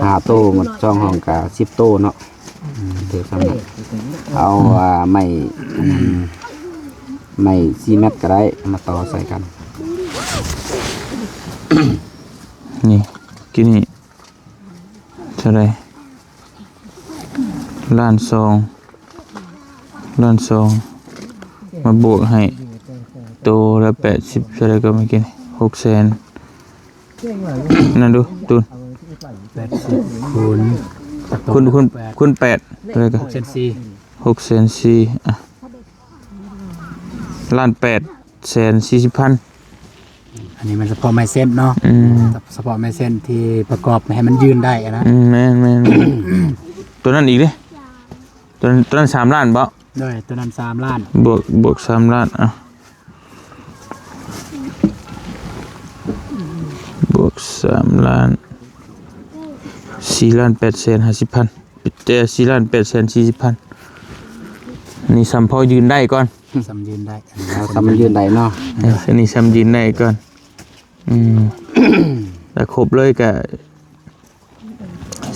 ຫ້າໂຕ ໝົດສອງຫ້ອງກໍສິບໂຕເນາະ ອືມ ຖືກສ່ຳນັ້ນ ເອົາ ອ່າ ໄມ້ ອືມ ໄມ້ສີ່ແມັດກໍໄດ້ ມາຕໍ່ໃສ່ກັນ ນີ້ ກິນນີ້ ເທົ່າໃດ? ລ້ານສອງ ລ້ານສອງ ມາບວກໃຫ້ໂຕລະແປດສິບ ເທົ່າໃດກໍເມື່ອກີ້ນີ້ ຫົກແສນ ນັ້ນດູ ຕູນ ແປດສິບຄູນ ຄູນ ຄູນ ແປດ ຄູນແປດ ເທົ່າໃດກໍ ຫົກແສນສີ່ ຫົກແສນສີ່ ອ່ະ ລ້ານແປດແສນສີ່ສິບພັນ. ອັນນີ້ແມ່ນສະເພາະໄມ້ເສັ້ນເນາະ. ອືມ ສະເພາະໄມ້ເສັ້ນທີ່ປະກອບໃຫ້ມັນຢືນໄດ້ນະ. ອືມ ແມ່ນໆ ຕົວນັ້ນອີກເດ້ ຕົວນັ້ນ ຕົວນັ້ນສາມລ້ານບໍ? ໂດຍ ຕົວນັ້ນສາມລ້ານ ບວກ ບວກສາມລ້ານ ອ່ະ ບວກສາມລ້ານ ສີ່ລ້ານແປດແສນຫ້າສິບພັນ ແຕ່ສີ່ລ້ານແປດແສນສີ່ສິບພັນ ນີ້ສ່ຳພໍຢືນໄດ້ກ່ອນ ສ່ຳຢືນໄດ້ ເອົາສ່ຳມັນຢືນໄດ້ເນາະ. ເອີ ອັນນີ້ສ່ຳຢືນໄດ້ກ່ອນ. ອືມ ແລ້ວຄົບເລີຍກະ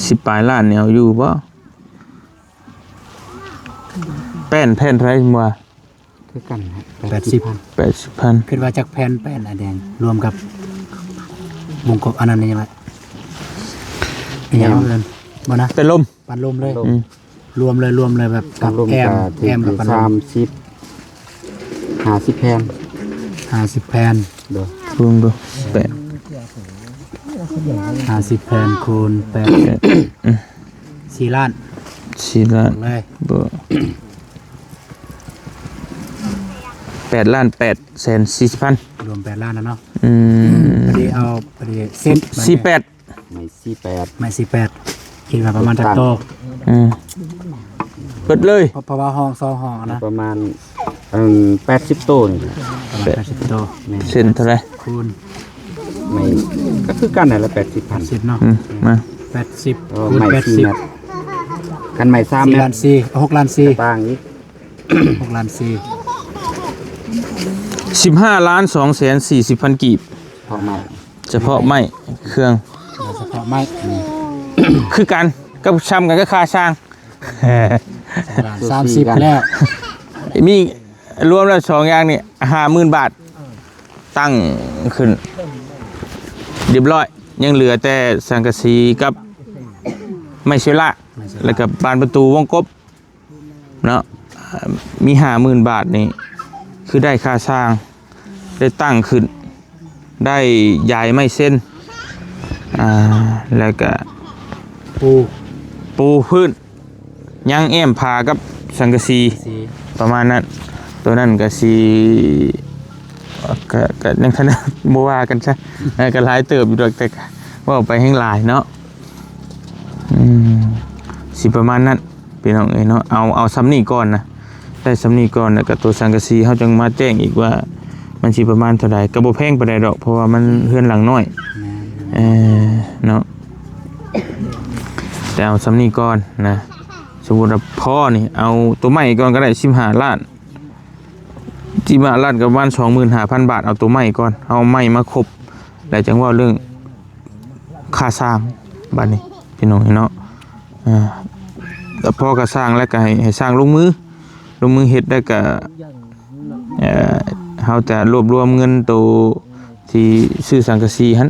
ສິບປາຍລ້ານນີ້ ເອົາຢູ່ບໍ່? ແປ້ນແຜ່ນເທົ່າໃດວ່າ? ຄືກັນ ແປດສິບ ແປດສິບພັນ. ຄິດວ່າຈັກແຜ່ນແປ້ນອາແດງ ລວມກັບວົງກົບອັນນັ້ນນີ້ຫຍັງລະ ອີຫຍັງເອີ້ນບໍ່ນະ ແປ້ນລົມ ປັນລົມເລີຍ. ອືມ ລວມເລີຍ ລວມເລີຍ ແບບກັບແອ້ມ ແອ້ມກັບປັນລົມ ສາມສິບ ຫ້າສິບແຜ່ນ ຫ້າສິບແຜ່ນ. ໂດຍ ລວມເບິ່ງ ແປດ ຫ້າສິບແຜ່ນຄູນແປດ ແປດ ອືມ ສີ່ລ້ານ ສີ່ລ້ານ ເລີຍ ບໍ່ ແປດລ້ານແປດແສນສີ່ສິບພັນ ລວມແປດລ້ານແລ້ວເນາະ. ອືມ ພໍດີເອົາ ພໍດີເສັ້ນ ສີ່ແປດ ໄມ້ສີ່ແປດ ໄມ້ສີ່ແປດ ຄິດວ່າປະມານຈັກໂຕ? ອືມ ເບິດເລີຍ ເພາະ ເພາະວ່າຫ້ອງສອງຫ້ອງນະ ປະມານ ເອີ່ ແປດສິບໂຕນີ້ແຫຼະ ປະມານແປດສິບໂຕ. ແມ່ນ ເສັ້ນເທົ່າໃດ? ຄູນ ໄມ້ ກໍຄືກັນນັ້ນແຫຼະ ແປດສິບພັນ ແປດສິບເນາະ. ອືມ ມາ ແປດສິບ ເອີ ຄູນ ໄມ້ ແປດສິບ ສີ່ແມັດ ຄັນໄມ້ສາມແມັດ ສີ່ລ້ານສີ່ ຫົກລ້ານສີ່ ຕ່າງອີກ ຫົກລ້ານສີ່ ສິບຫ້າລ້ານສອງແສນສີ່ສິບພັນກີບ ເພາະໄມ້ ສະເພາະໄມ້ເຄື່ອງ ສະເພາະໄມ້ ອືມ ຄືກັນກັບ ຊ່ຳກັນກັບຄ່າຊ່າງ ສາມສິບແລ້ວ ມີລວມແລ້ວສອງຢ່າງນີ້ ຫ້າໝື່ນບາດ ຕັ້ງຂຶ້ນຮຽບຮ້ອຍ ຍັງເຫຼືອແຕ່ສັງກະສີກັບໄມ້ເຊລາ ແລ້ວກໍບານປະຕູວົງກົບ ເນາະ ມີຫ້າໝື່ນບາດນີ້ ຄືໄດ້ຄ່າຊ່າງ ໄດ້ຕັ້ງຂຶ້ນ ໄດ້ຢາຍໄມ້ເຊັນ ອ່າ ແລ້ວກະປູ ປູພື້ນ ຍັງແອ້ມຝາກັບສັງກະສີ ປະມານນັ້ນ. ໂຕນັ້ນກະຊິ ກະ ກະຍັງທັນ ບໍ່ວ່າກັນຊະ ເອີ ກະຫຼາຍເຕີບຢູ່ດອກ ແຕ່ກະເວົ້າໄປແຮງຫຼາຍເນາະ. ອືມ ຊິປະມານນັ້ນ ພີ່ນ້ອງເອີຍເນາະ ເອົາ ເອົາຊ່ຳນີ້ກ່ອນນະ ໄດ້ຊ່ຳນີ້ກ່ອນ ແລ້ວກໍຕົວສັງກະສີເຮົາຈັ່ງມາແຈ້ງອີກວ່າມັນຊິປະມານເທົ່າໃດ. ກໍບໍ່ແພງປານໃດດອກ ເພາະວ່າມັນເຮືອນຫຼັງນ້ອຍ ແມ່ນ ເອີ ເນາະ ແຕ່ເອົາຊ່ຳນີ້ກ່ອນນະ. ສົມມຸດວ່າພໍນີ້ ເອົາຕົວໃໝ່ກ່ອນກໍໄດ້ ສິບຫ້າລ້ານ ສິບຫ້າລ້ານ ກໍປະມານສອງໝື່ນຫ້າພັນບາດ ເອົາຕົວໃໝ່ກ່ອນ ເອົາໃໝ່ມາຄົບ ແລ້ວຈັ່ງເວົ້າເລື່ອງ ຄ່າສ້າງບາດນີ້ພີ່ນ້ອງເອີຍເນາະ. ອ່າ ແລ້ວພໍກໍສ້າງແລ້ວກໍໃຫ້ ໃຫ້ຊ່າງລົງມື ລົງມືເຮັດ ແລ້ວກໍ ເອີ ເຮົາຈະລວບລວມເງິນໂຕທີ່ຊື້ສັງກະສີຫັ້ນ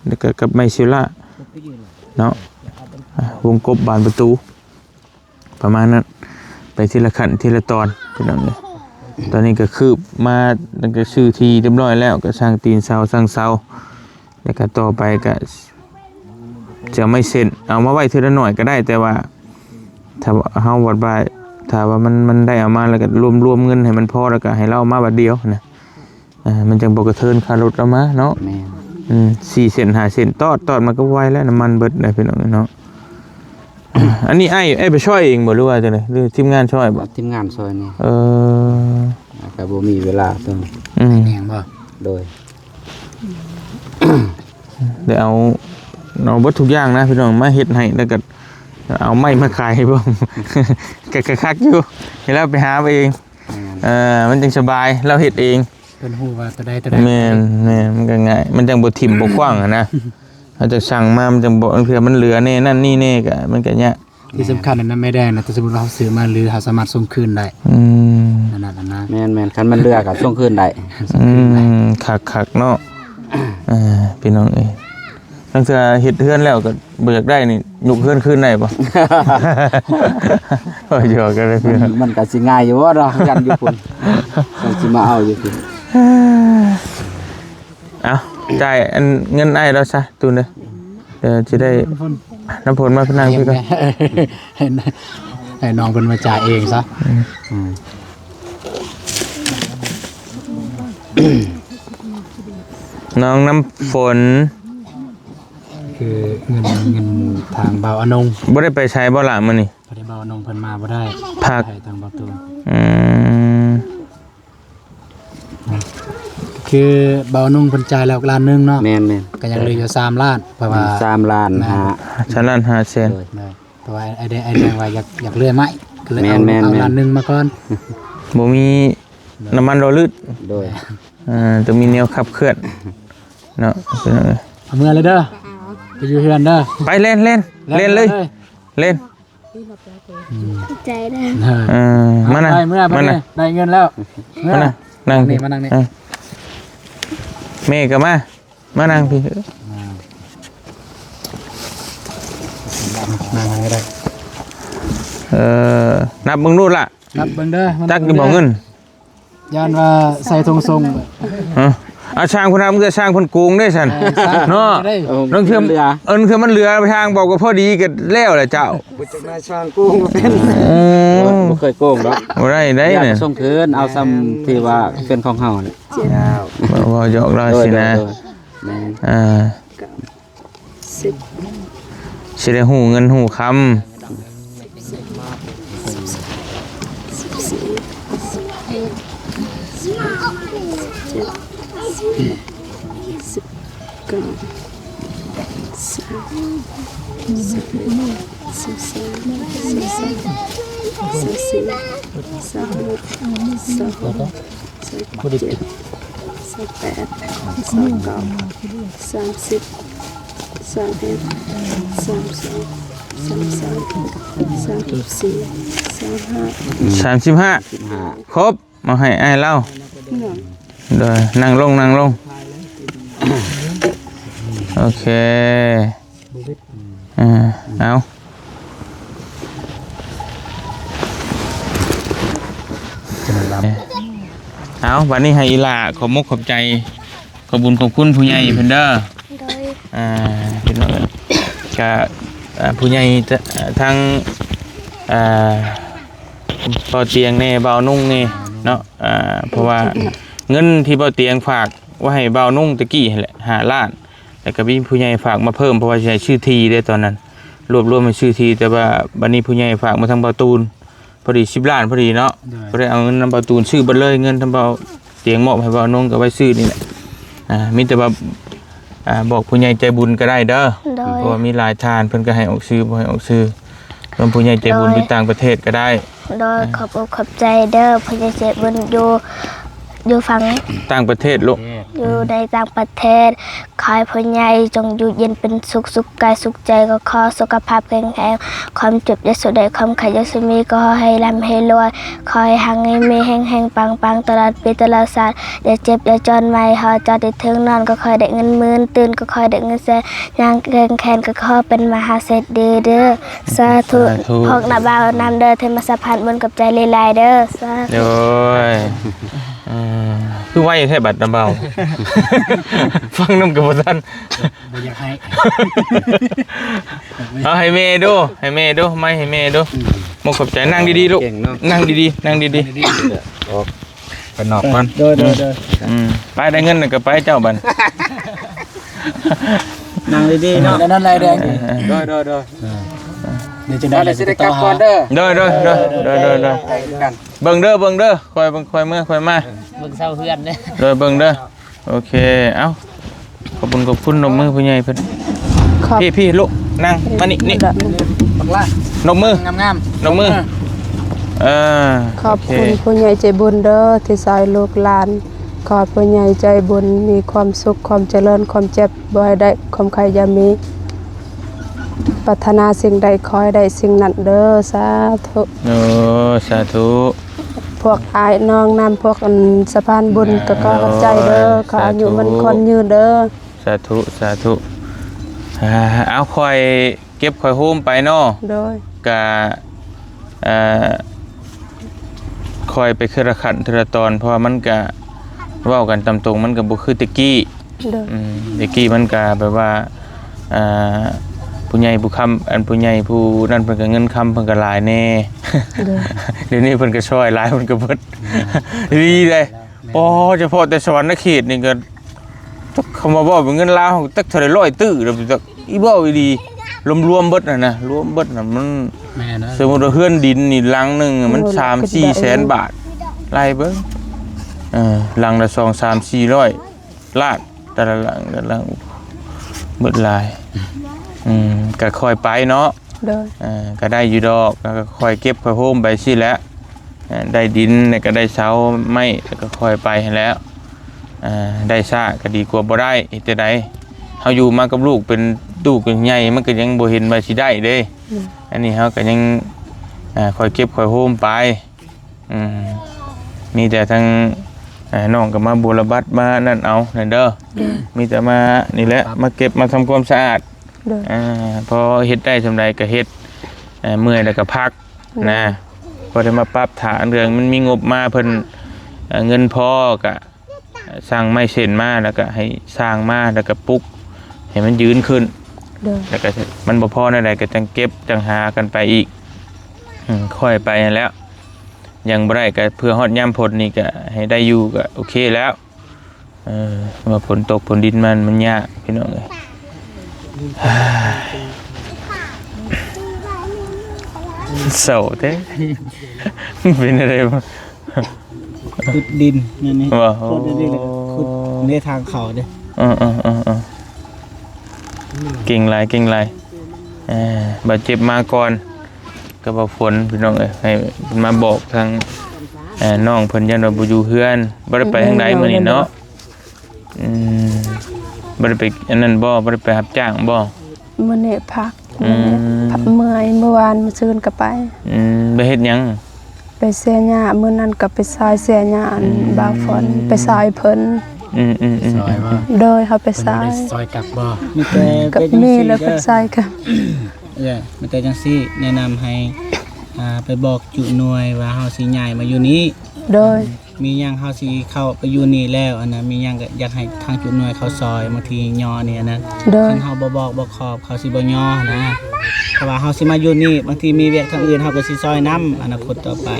ແລ້ວກໍກັບໄມ້ເຊລາເນາະ ອ່າ ວົງກົບບານປະຕູ ປະມານນັ້ນ ໄປທີລະຂັ້ນທີລະຕອນພີ່ນ້ອງເອີຍ. ຕອນນີ້ກໍຄືບມາ ແລ້ວກໍຊື້ທີ່ຮຽບຮ້ອຍແລ້ວ ກໍສ້າງຕີນເສົາ ສ້າງເສົາ ແລ້ວກໍຕໍ່ໄປກໍຈະເອົາໄມ້ເສັ້ນ ເອົາມາໄວ້ເທື່ອລະໜ້ອຍກໍໄດ້ ແຕ່ວ່າຖ້າເຮົາວັດວ່າ ຖ້າວ່າມັນ ມັນໄດ້ເອົາມາ ແລ້ວກໍລວມ ລວມເງິນໃຫ້ມັນພໍ ແລ້ວກໍໃຫ້ລາວເອົາມາບາດດຽວນະ. ອ່າ ມັນຈັ່ງບໍ່ກະເທີນຄ່າລົດລາວມາເນາະ. ແມ່ນ ອືມ ສີ່ເສັ້ນຫ້າເສັ້ນ ຕອດ ຕອດມັນກໍໄວແລ້ວ ນ້ຳມັນເບິດໄດ໋ພີ່ນ້ອງເນາະ. ອັນນີ້ອ້າຍ ອ້າຍໄປຊ່ອຍເອງບໍ່ ຫຼືວ່າຈັ່ງໃດ ຫຼືທີມງານຊ່ອຍບໍ່? ທີມງານຊ່ອຍນີ້ ເອີ ກໍບໍ່ມີເວລາເຊິ່ງ ອືມ ແມ່ນບໍ່? ໂດຍ ໄດ້ເອົາ ເອົາເບິດທຸກຢ່າງນະພີ່ນ້ອງ ມາເຮັດໃຫ້ ແລ້ວກໍເອົາໄມ້ມາຂາຍໃຫ້ເບິ່ງ ກໍຄັກຢູ່ ໃຫ້ລາວໄປຫາເອົາເອງ. ແມ່ນ ເອີ ມັນຈັ່ງສະບາຍ ລາວເຮັດເອງ ເພິ່ນຮູ້ວ່າຕົວໃດຕົວໃດ. ແມ່ນໆ ມັນກໍງ່າຍ ມັນຈັ່ງບໍ່ຖິ້ມບໍ່ຂວ້າງຫັ້ນນະ. ເຮົາຈະສັ່ງມາ ມັນຈັ່ງບໍ່ ບາງເທື່ອມັນເຫຼືອແດ່ ນັ້ນນີ້ແດ່ ກໍມັນກໍຍາກ. ທີ່ສຳຄັນນະ ໄມ້ແດງນະ ຖ້າສົມມຸດວ່າເຮົາຊື້ມາ ຫຼືເຮົາສາມາດສົ່ງຄືນໄດ້. ອືມ ນັ້ນນະ ແມ່ນໆ ຄັນມັນເຫຼືອກໍສົ່ງຄືນໄດ້. ອືມ ຄັກໆ ເນາະ ເອີ ພີ່ນ້ອງເອີຍ. ລາງເທື່ອເຮັດເຮືອນແລ້ວກໍບໍ່ຢາກໄດ້ນີ້ ຍົກເຮືອນຄືນໄດ້ບໍ່? ເວົ້າຫຍອກກັນເລີຍ ມັນ ເພື່ອນ ມັນກໍຊິງ່າຍຢູ່ບໍ່ເນາະ ກັນຢູ່ພຸ້ນ ມັນຊິມາເອົາຢູ່ພຸ້ນ. ເອົ້າ ຈ່າຍອັນເງິນອ້າຍລາວຊະ ຕູນເດີ. ເອີ ຊິໄດ້ ນ້ຳຝົນ ນ້ຳຝົນມານັ່ງພີ້ກ່ອນ ໃຫ້ ໃຫ້ນ້ອງເພິ່ນມາຈ່າຍເອງຊະ. ອືມ ອືມ ນ້ອງນ້ຳຝົນ ຄືເງິນ ເງິນທາງບ່າວອານົງ ບໍ່ໄດ້ໄປໃສບໍ່ລະມື້ນີ້? ພໍດີບ່າວອານົງເພິ່ນມາບໍ່ໄດ້ ພັກ ໃຫ້ທາງບ່າວຕູນ. ອືມ ຄືບ່າວອານົງເພິ່ນຈ່າຍແລ້ວລ້ານໜຶ່ງເນາະ. ແມ່ນໆ ກໍຍັງເຫຼືອຢູ່ສາມລ້ານ ເພາະວ່າ ສາມລ້ານຫ້າ ສາມລ້ານຫ້າແສນ. ໂດຍ ໂດຍ ເພາະວ່າອ້າຍແດງ ອ້າຍແດງວ່າຢາກ ຢາກເລື່ອຍໄມ້ ກໍເລີຍເອົາ ແມ່ນໆໆ ເອົາລ້ານໜຶ່ງມາກ່ອນ. ບໍ່ມີ ໂດຍ ນ້ຳມັນຫຼໍ່ລື່ນ. ໂດຍ ເອີ ຕ້ອງມີແນວຂັບເຄື່ອນເນາະ ເອົາເມືອເລີຍເດີ ໄປຢູ່ເຮືອນເດີ. ໄປ ແລ່ນ ແລ່ນ ແລ່ນເລີຍ ແລ່ນ. ອືມ ຂອບໃຈເດີ. ເອີ ເອີ ມານັ່ງ ໄປເມືອ ມານັ່ງ ໄດ້ເງິນແລ້ວ. ເມືອ ມານັ່ງ ນັ່ງ ນີ້ ມານັ່ງນີ້. ເອີ ແມ່ກໍມາ ມານັ່ງພີ້. ອ່າ ນັ່ງກໍໄດ້. ເອີ ນັບເບິ່ງດູລະ ນັບເບິ່ງເດີ. ຈັກຢູ່ບໍ່ເງິນ? ຢ້ານວ່າໃສ່ຖົງສົ່ງ. ຮະ? ອາ ຊ່າງເພິ່ນນຳ ແຕ່ຊ່າງເພິ່ນໂກງເດ້ຊັ້ນ ເອີ ຊ່າງເນາະ. ເອີ ລາງເທື່ອ ເອີ ລາງເທື່ອມັນເຫຼືອ ຊ່າງບອກວ່າພໍດີກໍແລ້ວແຫຼະເຈົ້າ. ບໍ່ຈັກນາຍຊ່າງໂກງເປັນ. ໂອ້ ບໍ່ເຄີຍໂກງດອກ. ບໍ່ໄດ້ໄດ໋ ຢາກສົ່ງຄືນ ເອົາຊ່ຳທີ່ວ່າເປັນຂອງເຮົານີ້. ເຈົ້າ ເວົ້າ ເວົ້າຢອກລາວຊີ້ນະ. ໂດຍ ໂດຍ ໂດຍ ແມ່ນ ອ່າ ສິບ ຊິໄດ້ຮູ້ເງິນຮູ້ຄຳ. ສິບສີ່ ສິບຫ້າ ສິບຫົກ ສິບເຈັດ ສິບແປດ ສິບເກົ້າ ສາມ ສາມເອັດ ສາມສອງ ສາມສາມ ສາມສີ່ ສາມຫ້າ ສາມຫົກ ສາມເຈັດ ສາມແປດ ສາມເກົ້າ ສາມສິບ ສາມເອັດ ສາມສອງ ສາມສາມ ສາມສີ່ ສາມຫ້າ ສາມສິບຫ້າ ຄົບ ມາໃຫ້ອ້າຍລາວ. ໂດຍ ນັ່ງລົງ ນັ່ງລົງ. ໂອເຄ ອ່າ ເອົາ ເອົາ ບັດນີ້ໃຫ້ອີ່ຫຼ້າຂອບມົກຂອບໃຈ ຂອບບຸນຂອບຄຸນຜູ້ໃຫຍ່ເພິ່ນເດີ. ໂດຍ ອ່າ ພີ່ນ້ອງເອີຍ ກະ ອ່າ ຜູ້ໃຫຍ່ ທ- ທາງ ອ່າ ບໍ່ຕຽງແດ່ ບ່າວນຸ່ງແດ່ເນາະ. ອ່າ ເພາະວ່າເງິນທີ່ບ່າວຕຽງຝາກໄວ້ໃຫ້ບ່າວນຸ່ງຕະກີ້ຫັ້ນແຫຼະ ຫ້າລ້ານ ແລ້ວກໍມີຜູ້ໃຫຍ່ຝາກມາເພີ່ມ ເພາະວ່າຊິໃຫ້ຊື້ທີ່ເດ້ຕອນນັ້ນ ລວບລວມໃຫ້ຊື້ທີ່. ແຕ່ວ່າບັດນີ້ຜູ້ໃຫຍ່ຝາກມາທາງບ່າວຕູນ ພໍດີສິບລ້ານພໍດີເນາະ. ໂດຍ ກໍໄດ້ເອົາເງິນນຳບ່າວຕູນຊື້ເບິດເລີຍ ເງິນທາງບ່າວຕຽງມອບໃຫ້ບ່າວນົງກໍໄວ້ຊື້ນີ້ແຫຼະ. ອ່າ ມີແຕ່ວ່າ ອ່າ ບອກຜູ້ໃຫຍ່ໃຈບຸນກໍໄດ້ເດີ. ໂດຍ ເພາະວ່າມີຫຼາຍທ່ານ ເພິ່ນກໍໃຫ້ອອກຊື່ ບໍ່ໃຫ້ອອກຊື່ ລວມຜູ້ໃຫຍ່ໃຈບຸນ ໂດຍ ຢູ່ຕ່າງປະເທດກໍໄດ້. ໂດຍ ອ່າ ຂອບອົກຂອບໃຈເດີ ຜູ້ໃຫຍ່ໃຈບຸນຢູ່ ຢູ່ຝັ່ງຕ່າງປະເທດລູກ ຢູ່ໃນຕ່າງປະເທດ. ຂໍໃຫ້ຜູ້ໃຫຍ່ຈົ່ງຢູ່ເຢັນເປັນສຸກ ສຸກກາຍສຸກໃຈ ກໍຂໍສຸຂະພາບແຂງແຮງ ຄວາມເຈັບຢ່າສູ່ໄດ້ ຄວາມໄຂ້ຢ່າສູ່ມີ ກໍຂໍໃຫ້ລ່ຳໃຫ້ລວຍ ຂໍໃຫ້ຮັ່ງໃຫ້ມີ ແຮ່ງໆ ປັງໆ ຕະຫຼອດປີຕະຫຼອດຊາດ ຢ່າເຈັບຢ່າຈອນໄມ້ ເຮົາຈະໄດ້ເຖິງນອນ ກໍຂໍໃຫ້ໄດ້ເງິນໝື່ນ ຕື່ນກໍຂໍໃຫ້ໄດ້ເງິນແສນ ຍ່າງແຂງແຂນກໍຂໍເປັນມະຫາເສດຖີເດີ. ສາທຸ ສາທຸ ພວກນ້າບ່າວນຳເດີ ທີ່ມາສະພານບຸນ ຂອບໃຈຫຼາຍໆເດີ. ສາທຸ ໂດຍ ເອີ ຄືໄວແທ້ບັດນ້າບ່າວ ຟັງນຳກໍບໍ່ທັນ ບໍ່ຢາກໃຫ້ ເອົາໃຫ້ແມ່ດູ ໃຫ້ແມ່ດູ ໄມ້ໃຫ້ແມ່ດູ. ອືມ ໝົກຂອບໃຈ ນັ່ງດີໆລູກ ເກັ່ງເນາະ ນັ່ງດີໆ ນັ່ງດີໆ ອອກໄປນອກກ່ອນ. ໂດຍ ໂດຍ ໂດຍ ອືມ ໄປ ໄດ້ເງິນແລ້ວກໍໄປເຈົ້າບັດ ນັ່ງດີໆເນາະ ນັ້ນແຫຼະແດງ. ໂດຍ ໂດຍ ໂດຍ ເອີ ເດີ ຈັ່ງໃດ ແລ້ວຊິໄດ້ກັບກ່ອນເດີ. ໂດຍ ໂດຍ ໂດຍ ໂດຍ ໂດຍ ໂດຍ ເບິ່ງເດີ ເບິ່ງເດີ ຄ່ອຍເບິ່ງ ຄ່ອຍເມືອ ຄ່ອຍມາ ເບິ່ງເຊົາເຮືອນເດີ. ໂດຍ ເບິ່ງເດີ. ໂອເຄ ເອົ້າ ຂອບຄຸນ ຂອບຄຸນ ນົບມືຜູ້ໃຫຍ່ເພິ່ນ. ຂອບ ພີ່ ພີ່ ລູກ ນັ່ງມານີ້ ນີ້ ບັກຫຼ້າ ນົບມື ງາມໆ ນົບມື ນົບມື. ເອີ ຂອບຄຸນ ໂອເຄ ຜູ້ໃຫຍ່ໃຈບຸນເດີ ທີ່ຊ່ອຍລູກຫຼານ. ຂໍໃຫ້ຜູ້ໃຫຍ່ໃຈບຸນມີຄວາມສຸກ ຄວາມຈະເລີນ ຄວາມເຈັບບໍ່ໃຫ້ໄດ້ ຄວາມໄຂ້ຢ່າມີ ປາດຖະໜາສິ່ງໃດຂໍໃຫ້ໄດ້ສິ່ງນັ້ນເດີ. ສາທຸ ໂອ້ ສາທຸ. ພວກອ້າຍນ້ອງນຳ ພວກອັນສະພານບຸນ ອ່າ ກໍຂໍຂອບໃຈເດີ ໂອ້ຍ ຂໍອາຍຸ ສາທຸ ໝັ້ນຂວັນຍືນເດີ. ສາທຸ ສາທຸ. ອ່າ ເອົາ ຂ້ອຍເກັບຂ້ອຍໂຮມໄປເນາະ. ໂດຍ ກະ ເອີ ຄ່ອຍໄປເທື່ອລະຂັ້ນເທື່ອລະຕອນ ເພາະວ່າມັນກະ ເວົ້າກັນຕາມຕົງ ມັນກະບໍ່ຄືແຕ່ກີ້ ໂດຍ ອືມ ແຕ່ກີ້ມັນກະແບບວ່າ ອ່າ ຜູ້ໃຫຍ່ຜູ້ຄຳ ອັນຜູ້ໃຫຍ່ຜູ້ນັ້ນເພິ່ນກະເງິນຄຳເພິ່ນກະຫຼາຍແດ່ ໂດຍ ດຽວນີ້ເພິ່ນກະຊ່ອຍຫຼາຍ ເພິ່ນກະເບິດ ອືມ ດີເດ້ ແມ່ນ ໂອ້ ສະເພາະແຕ່ສະຫວັນນະເຂດນີ້ກະ ຈັກຄຳວ່າເວົ້າເປັນເງິນລາວ ຈັກເທົ່າໃດຮ້ອຍຕື້ແລ້ວ ຈັກອີເວົ້າອີ່ຫຼີ ລວມໆເບິດຫັ້ນນະ ລວມເບິດຫັ້ນ ມັນ ແມ່ນນະ ສົມມຸດວ່າເຮືອນດິນນີ້ຫຼັງໜຶ່ງມັນ ໂອ້ ສາມສີ່ແສນບາດ ໄລ່ເບິ່ງ ເອີ ຫຼັງລະສອງສາມສີ່ຮ້ອຍລ້ານ ແຕ່ລະຫຼັງ ແຕ່ລະຫຼັງ ເບິດຫຼາຍ ອືມ ກະຄ່ອຍໄປເນາະ ໂດຍ ເອີ ກະໄດ້ຢູ່ດອກ ກະຄ່ອຍເກັບຄ່ອຍໂຮມໄປຊີ້ແຫຼະ ເອີ ໄດ້ດິນ ແລ້ວກະໄດ້ເສົາໄມ້ ແລ້ວກະຄ່ອຍໄປຫັ້ນແຫຼະ ອ່າ ໄດ້ຊ້າກໍດີກວ່າບໍ່ໄດ້ ເຮັດຈັ່ງໃດ ເຮົາຢູ່ມາກັບລູກ ເປັນລູກເປັນໃຫຍ່ ມັນກໍຍັງບໍ່ເຫັນວ່າຊິໄດ້ເດ້ ອືມ ອັນນີ້ເຮົາກໍຍັງ ອ່າ ຄ່ອຍເກັບຄ່ອຍໂຮມໄປ ອືມ ມີແຕ່ທາງ ອ່າ ນ້ອງກໍມາບົວລະບັດມານັ້ນເອົານັ້ນເດີ ໂດຍ ມີແຕ່ມານີ້ແຫຼະ ປັບ ມາເກັບມາທຳຄວາມສະອາດ ໂດຍ ອ່າ ພໍເຮັດໄດ້ສ່ຳໃດກໍເຮັດ ເອີ ເມື່ອຍແລ້ວກໍພັກ ໂດຍ ນະ ພໍໄດ້ມາປັບຖ້າເລື່ອງມັນມີງົບມາ ເພິ່ນ ເອີ ເງິນພໍກໍ ສ້າງໄມ້ເສັ້ນມາ ແລ້ວກະໃຫ້ຊ່າງມາ ແລ້ວກະປຸກໃຫ້ມັນຢືນຂຶ້ນ ໂດຍ ແລ້ວກະມັນບໍ່ພໍແນວໃດກະຈັ່ງເກັບຈັ່ງຫາກັນໄປອີກ ອືມ ຄ່ອຍໄປຫັ້ນແຫຼະ ຍັງບໍ່ໄດ້ກະເພື່ອຮອດຍາມຝົນນີ້ກະໃຫ້ໄດ້ຢູ່ກະໂອເຄແລ້ວ ເອີ ວ່າຝົນຕົກຝົນດິນມາມັນຍາກພີ່ນ້ອງເອີຍ ເສົ້າແທ້ ເປັນຈັ່ງໃດບໍ່? ຂຸດດິນນັ້ນນີ້ ບໍ່? ຂຸດດິນ ໂອ້ ແລ້ວກໍຂຸດໃນທາງເຂົ້າເດ້ ເອີໆໆໆ ເກັ່ງຫຼາຍ ເກັ່ງຫຼາຍ ເອີ ບາດເຈັບມາກ່ອນ ກໍບໍ່ຝົນພີ່ນ້ອງເອີຍ ໃຫ້ເພິ່ນມາບອກທາງ ເອີ ນ້ອງເພິ່ນ ຢ້ານວ່າບໍ່ຢູ່ເຮືອນ ບໍ່ໄດ້ໄປທາງໃດມື້ນີ້ເນາະ ອືມ ບໍ່ໄດ້ໄປອັນນັ້ນບໍ່? ບໍ່ໄດ້ໄປຮັບຈ້າງບໍ່? ມື້ນີ້ພັກ ອືມ ເມື່ອຍ ເມື່ອວານ ມື້ຊືນກໍໄປ ອືມ ໄປເຮັດຫຍັງ? ໄປເສຍຫຍ້າ ມື້ນັ້ນກໍໄປຊ່ອຍເສຍຫຍ້າ ອືມ ບ່າວຝົນ ໄປຊ່ອຍເພິ່ນ ອືມໆໆ ໄປຊ່ອຍບໍ່? ໂດຍ ເຮົາໄປຊ່ອຍ ເພິ່ນບໍ່ໄດ້ຊ່ອຍກັບບໍ່? ມີແຕ່ ກໍມີແລ້ວ ໄປຊ່ອຍກັບ ເອີ ມີແຕ່ຈັ່ງຊີ້ ແນະນຳໃຫ້ ອ່າ ໄປບອກຈຸໜ່ວຍວ່າເຮົາຊິຍ້າຍມາຢູ່ນີ້ ໂດຍ ມີຫຍັງເຮົາຊິເຂົ້າໄປຢູ່ນີ້ແລ້ວ ອັນນະ ມີຫຍັງກໍຢາກໃຫ້ທາງຈຸໜ່ວຍເຂົາຊ່ອຍ ບາງທີຍໍນີ້ ອັນນັ້ນ ໂດຍ ຄັນເຮົາບໍ່ບອກບໍ່ຂອບ ເຂົາຊິບໍ່ຍໍຫັ້ນນະ ເພາະວ່າເຮົາຊິມາຢູ່ນີ້ ບາງທີມີວຽກທາງອື່ນ ເຮົາກໍຊິຊ່ອຍນຳອະນາຄົດຕໍ່ໄປ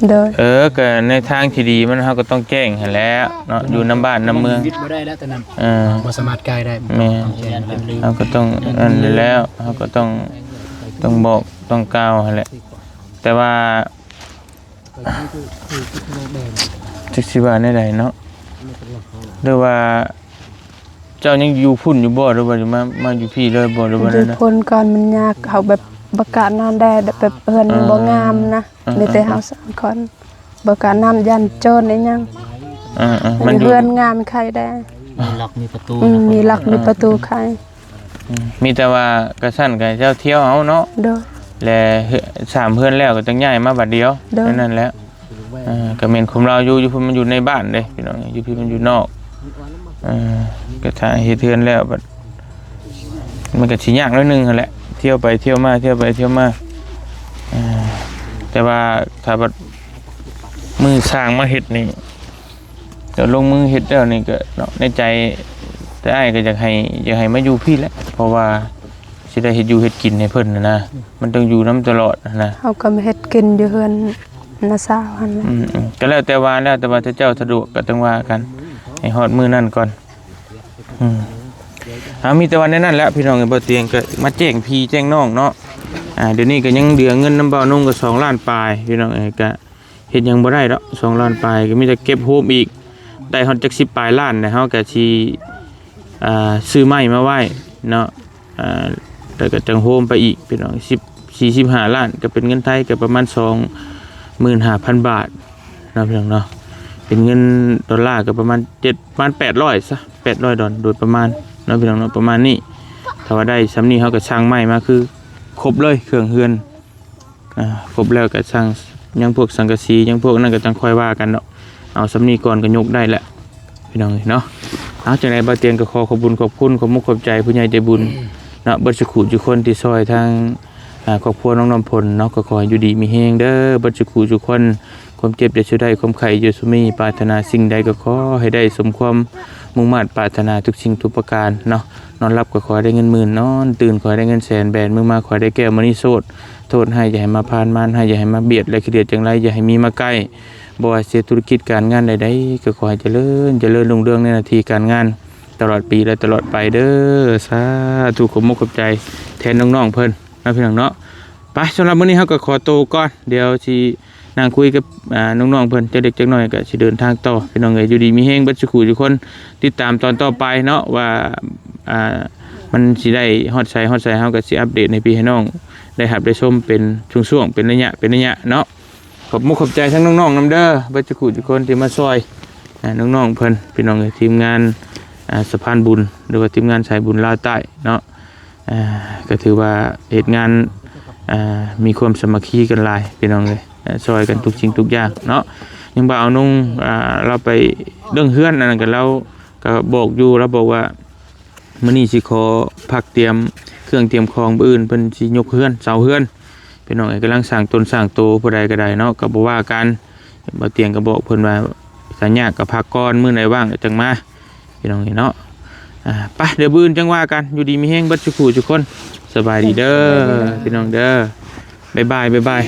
ໂດຍ ເອີ ກໍໃນທາງທີ່ດີມັນ ເຮົາກໍຕ້ອງແຈ້ງຫັ້ນແຫຼະເນາະ ຢູ່ນຳບ້ານນຳເມືອງ ເອີ ບໍ່ສາມາດກາຍໄດ້ ແມ່ນ ເຮົາກໍຕ້ອງອັນນັ້ນແຫຼະ ເຮົາກໍຕ້ອງ ຕ້ອງບອກຕ້ອງກ່າວຫັ້ນແຫຼະ ແຕ່ວ່າ ຈັກຊິວ່າແນວໃດເນາະ ຫຼືວ່າເຈົ້າຍັງຢູ່ພຸ້ນຢູ່ບໍ່ ຫຼືວ່າມາ ມາຢູ່ພີ້ເລີຍບໍ່ ຫຼືວ່າແນວໃດ? ຢູ່ພຸ້ນກ່ອນ ມັນຍາກ ເຮົາແບບບໍ່ກ້ານອນແດ່ ແບບເຮືອນມັນບໍ່ງາມນະ ເອີໆໆ ມີແຕ່ເຮົາສອງຄົນ ບໍ່ກ້ານອນ ຢ້ານໂຈນອີ່ຫຍັງ ເອີໆ ມັນຢູ່ ເຮືອນງາມໄຄແດ່ ມີລັອກມີປະຕູ ອືມ ມີລັອກມີປະຕູໄຄ ອືມ ມີແຕ່ວ່າກະຊັ້ນກະເຈົ້າທ່ຽວເອົາເນາະ ໂດຍ ແລະ ເຮືອນ ສາມເຮືອນແລ້ວກໍຈັ່ງຍ້າຍມາບາດດຽວ ໂດຍ ແນວນັ້ນແຫຼະ ເອີ ກໍແມ່ນຄວາມລາວຢູ່ ຢູ່ພຸ້ນມັນຢູ່ໃນບ້ານເດ້ພີ່ນ້ອງ ຢູ່ພີ້ມັນຢູ່ນອກ ເອີ ກໍຖ້າເຮັດເຮືອນແລ້ວບັດ ມັນກໍຊິຍາກໜ້ອຍໜຶ່ງຫັ້ນແຫຼະ ທ່ຽວໄປທ່ຽວມາ ທ່ຽວໄປທ່ຽວມາ ເອີ ແຕ່ວ່າຖ້າບັດມື້ຊ່າງມາເຮັດນີ້ ກໍລົງມືເຮັດແລ້ວນີ້ກໍເນາະ ໃນໃຈແຕ່ອ້າຍກໍຢາກໃຫ້ ຢາກໃຫ້ມາຢູ່ພີ້ແຫຼະ ເພາະວ່າຊິໄດ້ເຮັດຢູ່ເຮັດກິນໃຫ້ເພິ່ນຫັ້ນນະ ມັນຕ້ອງຢູ່ນຳຕະຫຼອດຫັ້ນນະ ເຮົາກໍມາເຮັດກິນຢູ່ເຮືອນນ້າສາວຫັ້ນແຫຼະ ອືມໆ ກໍແລ້ວແຕ່ວ່າ ແລ້ວແຕ່ວ່າເຈົ້າສະດວກກໍຈັ່ງວ່າກັນ ໃຫ້ຮອດມື້ນັ້ນກ່ອນ ອືມ ເອົາ ມີແຕ່ວ່າແນວນັ້ນແຫຼະພີ່ນ້ອງເອີຍ ບໍ່ຕຽງກໍມາແຈ້ງພີ່ແຈ້ງນ້ອງເນາະ ອ່າ ດຽວນີ້ກໍຍັງເຫຼືອເງິນນຳບ່າວນົງກໍສອງລ້ານປາຍ ພີ່ນ້ອງເອີຍ ກໍ ເຮັດຫຍັງບໍ່ໄດ້ດອກ ສອງລ້ານປາຍ ກໍມີແຕ່ເກັບໂຮມອີກ ໄດ້ຮອດຈັກສິບປາຍລ້ານແລ້ວ ເຮົາກໍຊິ ອ່າ ຊື້ໄມ້ມາໄວ້ເນາະ ອ່າ ແລ້ວກໍຈັ່ງໂຮມໄປອີກ ພີ່ນ້ອງ ສິບ ສີ່ສິບຫ້າລ້ານ ກໍເປັນເງິນໄທກໍປະມານສອງໝື່ນຫ້າພັນບາດເນາະ ພີ່ນ້ອງເນາະ ເປັນເງິນໂດລາກໍປະມານເຈັດ ປະມານແປດຮ້ອຍຊະ ແປດຮ້ອຍດອນໂດຍປະມານເນາະ ພີ່ນ້ອງເນາະ ປະມານນີ້ ຖ້າວ່າໄດ້ສ່ຳນີ້ ເຮົາກໍສັ່ງໄມ້ມາຄືຄົບເລີຍ ເຄື່ອງເຮືອນ ອ່າ ຄົບແລ້ວກໍສັ່ງ ຍັງພວກສັງກະສີ ຍັງພວກນັ້ນກໍຈັ່ງຄ່ອຍວ່າກັນເນາະ ເອົາສ່ຳນີ້ກ່ອນກໍຍົກໄດ້ແຫຼະ ພີ່ນ້ອງເອີຍເນາະ ເອົາ ຈັ່ງໃດບ່າວຕຽງກໍຂໍຂອບບຸນຂອບຄຸນ ຂອບມຸກຂອບໃຈຜູ້ໃຫຍ່ໃຈບຸນເນາະ ເບິດສຸຂູສຸຄົນທີ່ຊ່ອຍທາງ ອ່າ ຄອບຄົວນ້ອງນ້ຳຝົນເນາະ ກໍຂໍໃຫ້ຢູ່ດີມີແຮງເດີ ເບິດສຸຂູສຸຄົນ ຄວາມເຈັບຢ່າສູ່ໄດ້ ຄວາມໄຂ້ຢ່າສູ່ມີ ປາດຖະໜາສິ່ງໃດກໍຂໍໃຫ້ໄດ້ສົມຄວາມ ມຸ່ງມາດປາດຖະໜາທຸກສິ່ງທຸກປະການເນາະ. ນອນຫຼັບກໍຂໍໃຫ້ໄດ້ເງິນໝື່ນ, ນອນຕື່ນຂໍໃຫ້ໄດ້ເງິນແສນ, ແບນມືມາຂໍໃຫ້ໄດ້ແກ້ວມະນີໂຊດ. ໂທດຮ້າຍຢ່າໃຫ້ມາຜ່ານ, ມານຮ້າຍຢ່າໃຫ້ມາບຽດ ແລະ ຄຽດຈັງໄລຢ່າໃຫ້ມີມາໃກ້. ບໍ່ວ່າເຮັດທຸລະກິດການງານໃດໆ ກໍຂໍໃຫ້ຈະເລີນ, ຈະເລີນຮຸ່ງເຮືອງໃນໜ້າທີ່ການງານ ຕະຫຼອດປີ ແລະ ຕະຫຼອດໄປເດີ້. ສາທຸ ຂອບອົກຂອບໃຈແທນນ້ອງໆເພິ່ນເນາະ ພີ່ນ້ອງເນາະ. ໄປ ສຳລັບມື້ນີ້ເຮົາກໍຂໍໂຕກ່ອນ, ດຽວຊິນັ່ງຄຸຍກັບ ອ່າ ນ້ອງໆເພິ່ນຈັກເລັກຈັກນ້ອຍ ກໍຊິເດີນທາງຕໍ່ ພີ່ນ້ອງເອີຍ. ຢູ່ດີມີແຮງເບິດສູ່ຜູ້ສູ່ຄົນ, ຕິດຕາມຕອນຕໍ່ໄປເນາະ ວ່າ ອ່າ ມັນຊິໄດ້ຮອດໃສຮອດໃສ ເຮົາກໍຊິອັບເດດໃຫ້ພີ່ໃຫ້ນ້ອງໄດ້ຮັບໄດ້ຊົມເປັນຊ່ວງໆ ເປັນໄລຍະເປັນໄລຍະເນາະ. ຂອບມຸກຂອບໃຈທັງນ້ອງໆນຳເດີ້ ເບິດສູ່ຜູ້ສູ່ຄົນທີ່ມາຊ່ອຍ ອ່າ ນ້ອງໆເພິ່ນ ພີ່ນ້ອງເອີຍ. ທີມງານ ອ່າ ສະພານບຸນ ຫຼືວ່າທີມງານສາຍບຸນລາວໃຕ້ເນາະ ອ່າ ກໍຖືວ່າເຮັດງານ ອ່າ ມີຄວາມສາມັກຄີກັນຫຼາຍ ພີ່ນ້ອງເອີຍ. ເອີ່ ຊ່ອຍກັນທຸກສິ່ງທຸກຢ່າງເນາະ. ຍັງວ່າເອົານ້ອງ ອ່າ ລາວໄປເລື່ອງເຮືອນ ອັນນັ້ນກໍ ລາວກໍບອກຢູ່ ລາວບອກວ່າ ມື້ນີ້ຊິຂໍພັກຕຽມເຄື່ອງຕຽມຂອງ, ມື້ອື່ນເພິ່ນຊິຍົກເຮືອນ ເຊົາເຮືອນ ພີ່ນ້ອງເອີຍ. ກຳລັງສ້າງຕົນສ້າງໂຕ ຜູ້ໃດກໍໄດ້ເນາະ ກໍບໍ່ວ່າກັນ. ບ່າວຕຽງກໍບອກເພິ່ນວ່າ ຖ້າຍາກກໍພັກກ່ອນ, ມື້ໃດວ່າງກໍຈັ່ງມາ ພີ່ນ້ອງເອີຍເນາະ. ອ່າ ໄປ ດຽວມື້ອື່ນຈັ່ງວ່າກັນ. ຢູ່ດີມີແຮງເບິດສູ່ຜູ້ສູ່ຄົນ. ສະບາຍດີເດີ້ ສະບາຍດີ ພີ່ນ້ອງເດີ້. ບາຍບາຍ ບາຍບາຍ.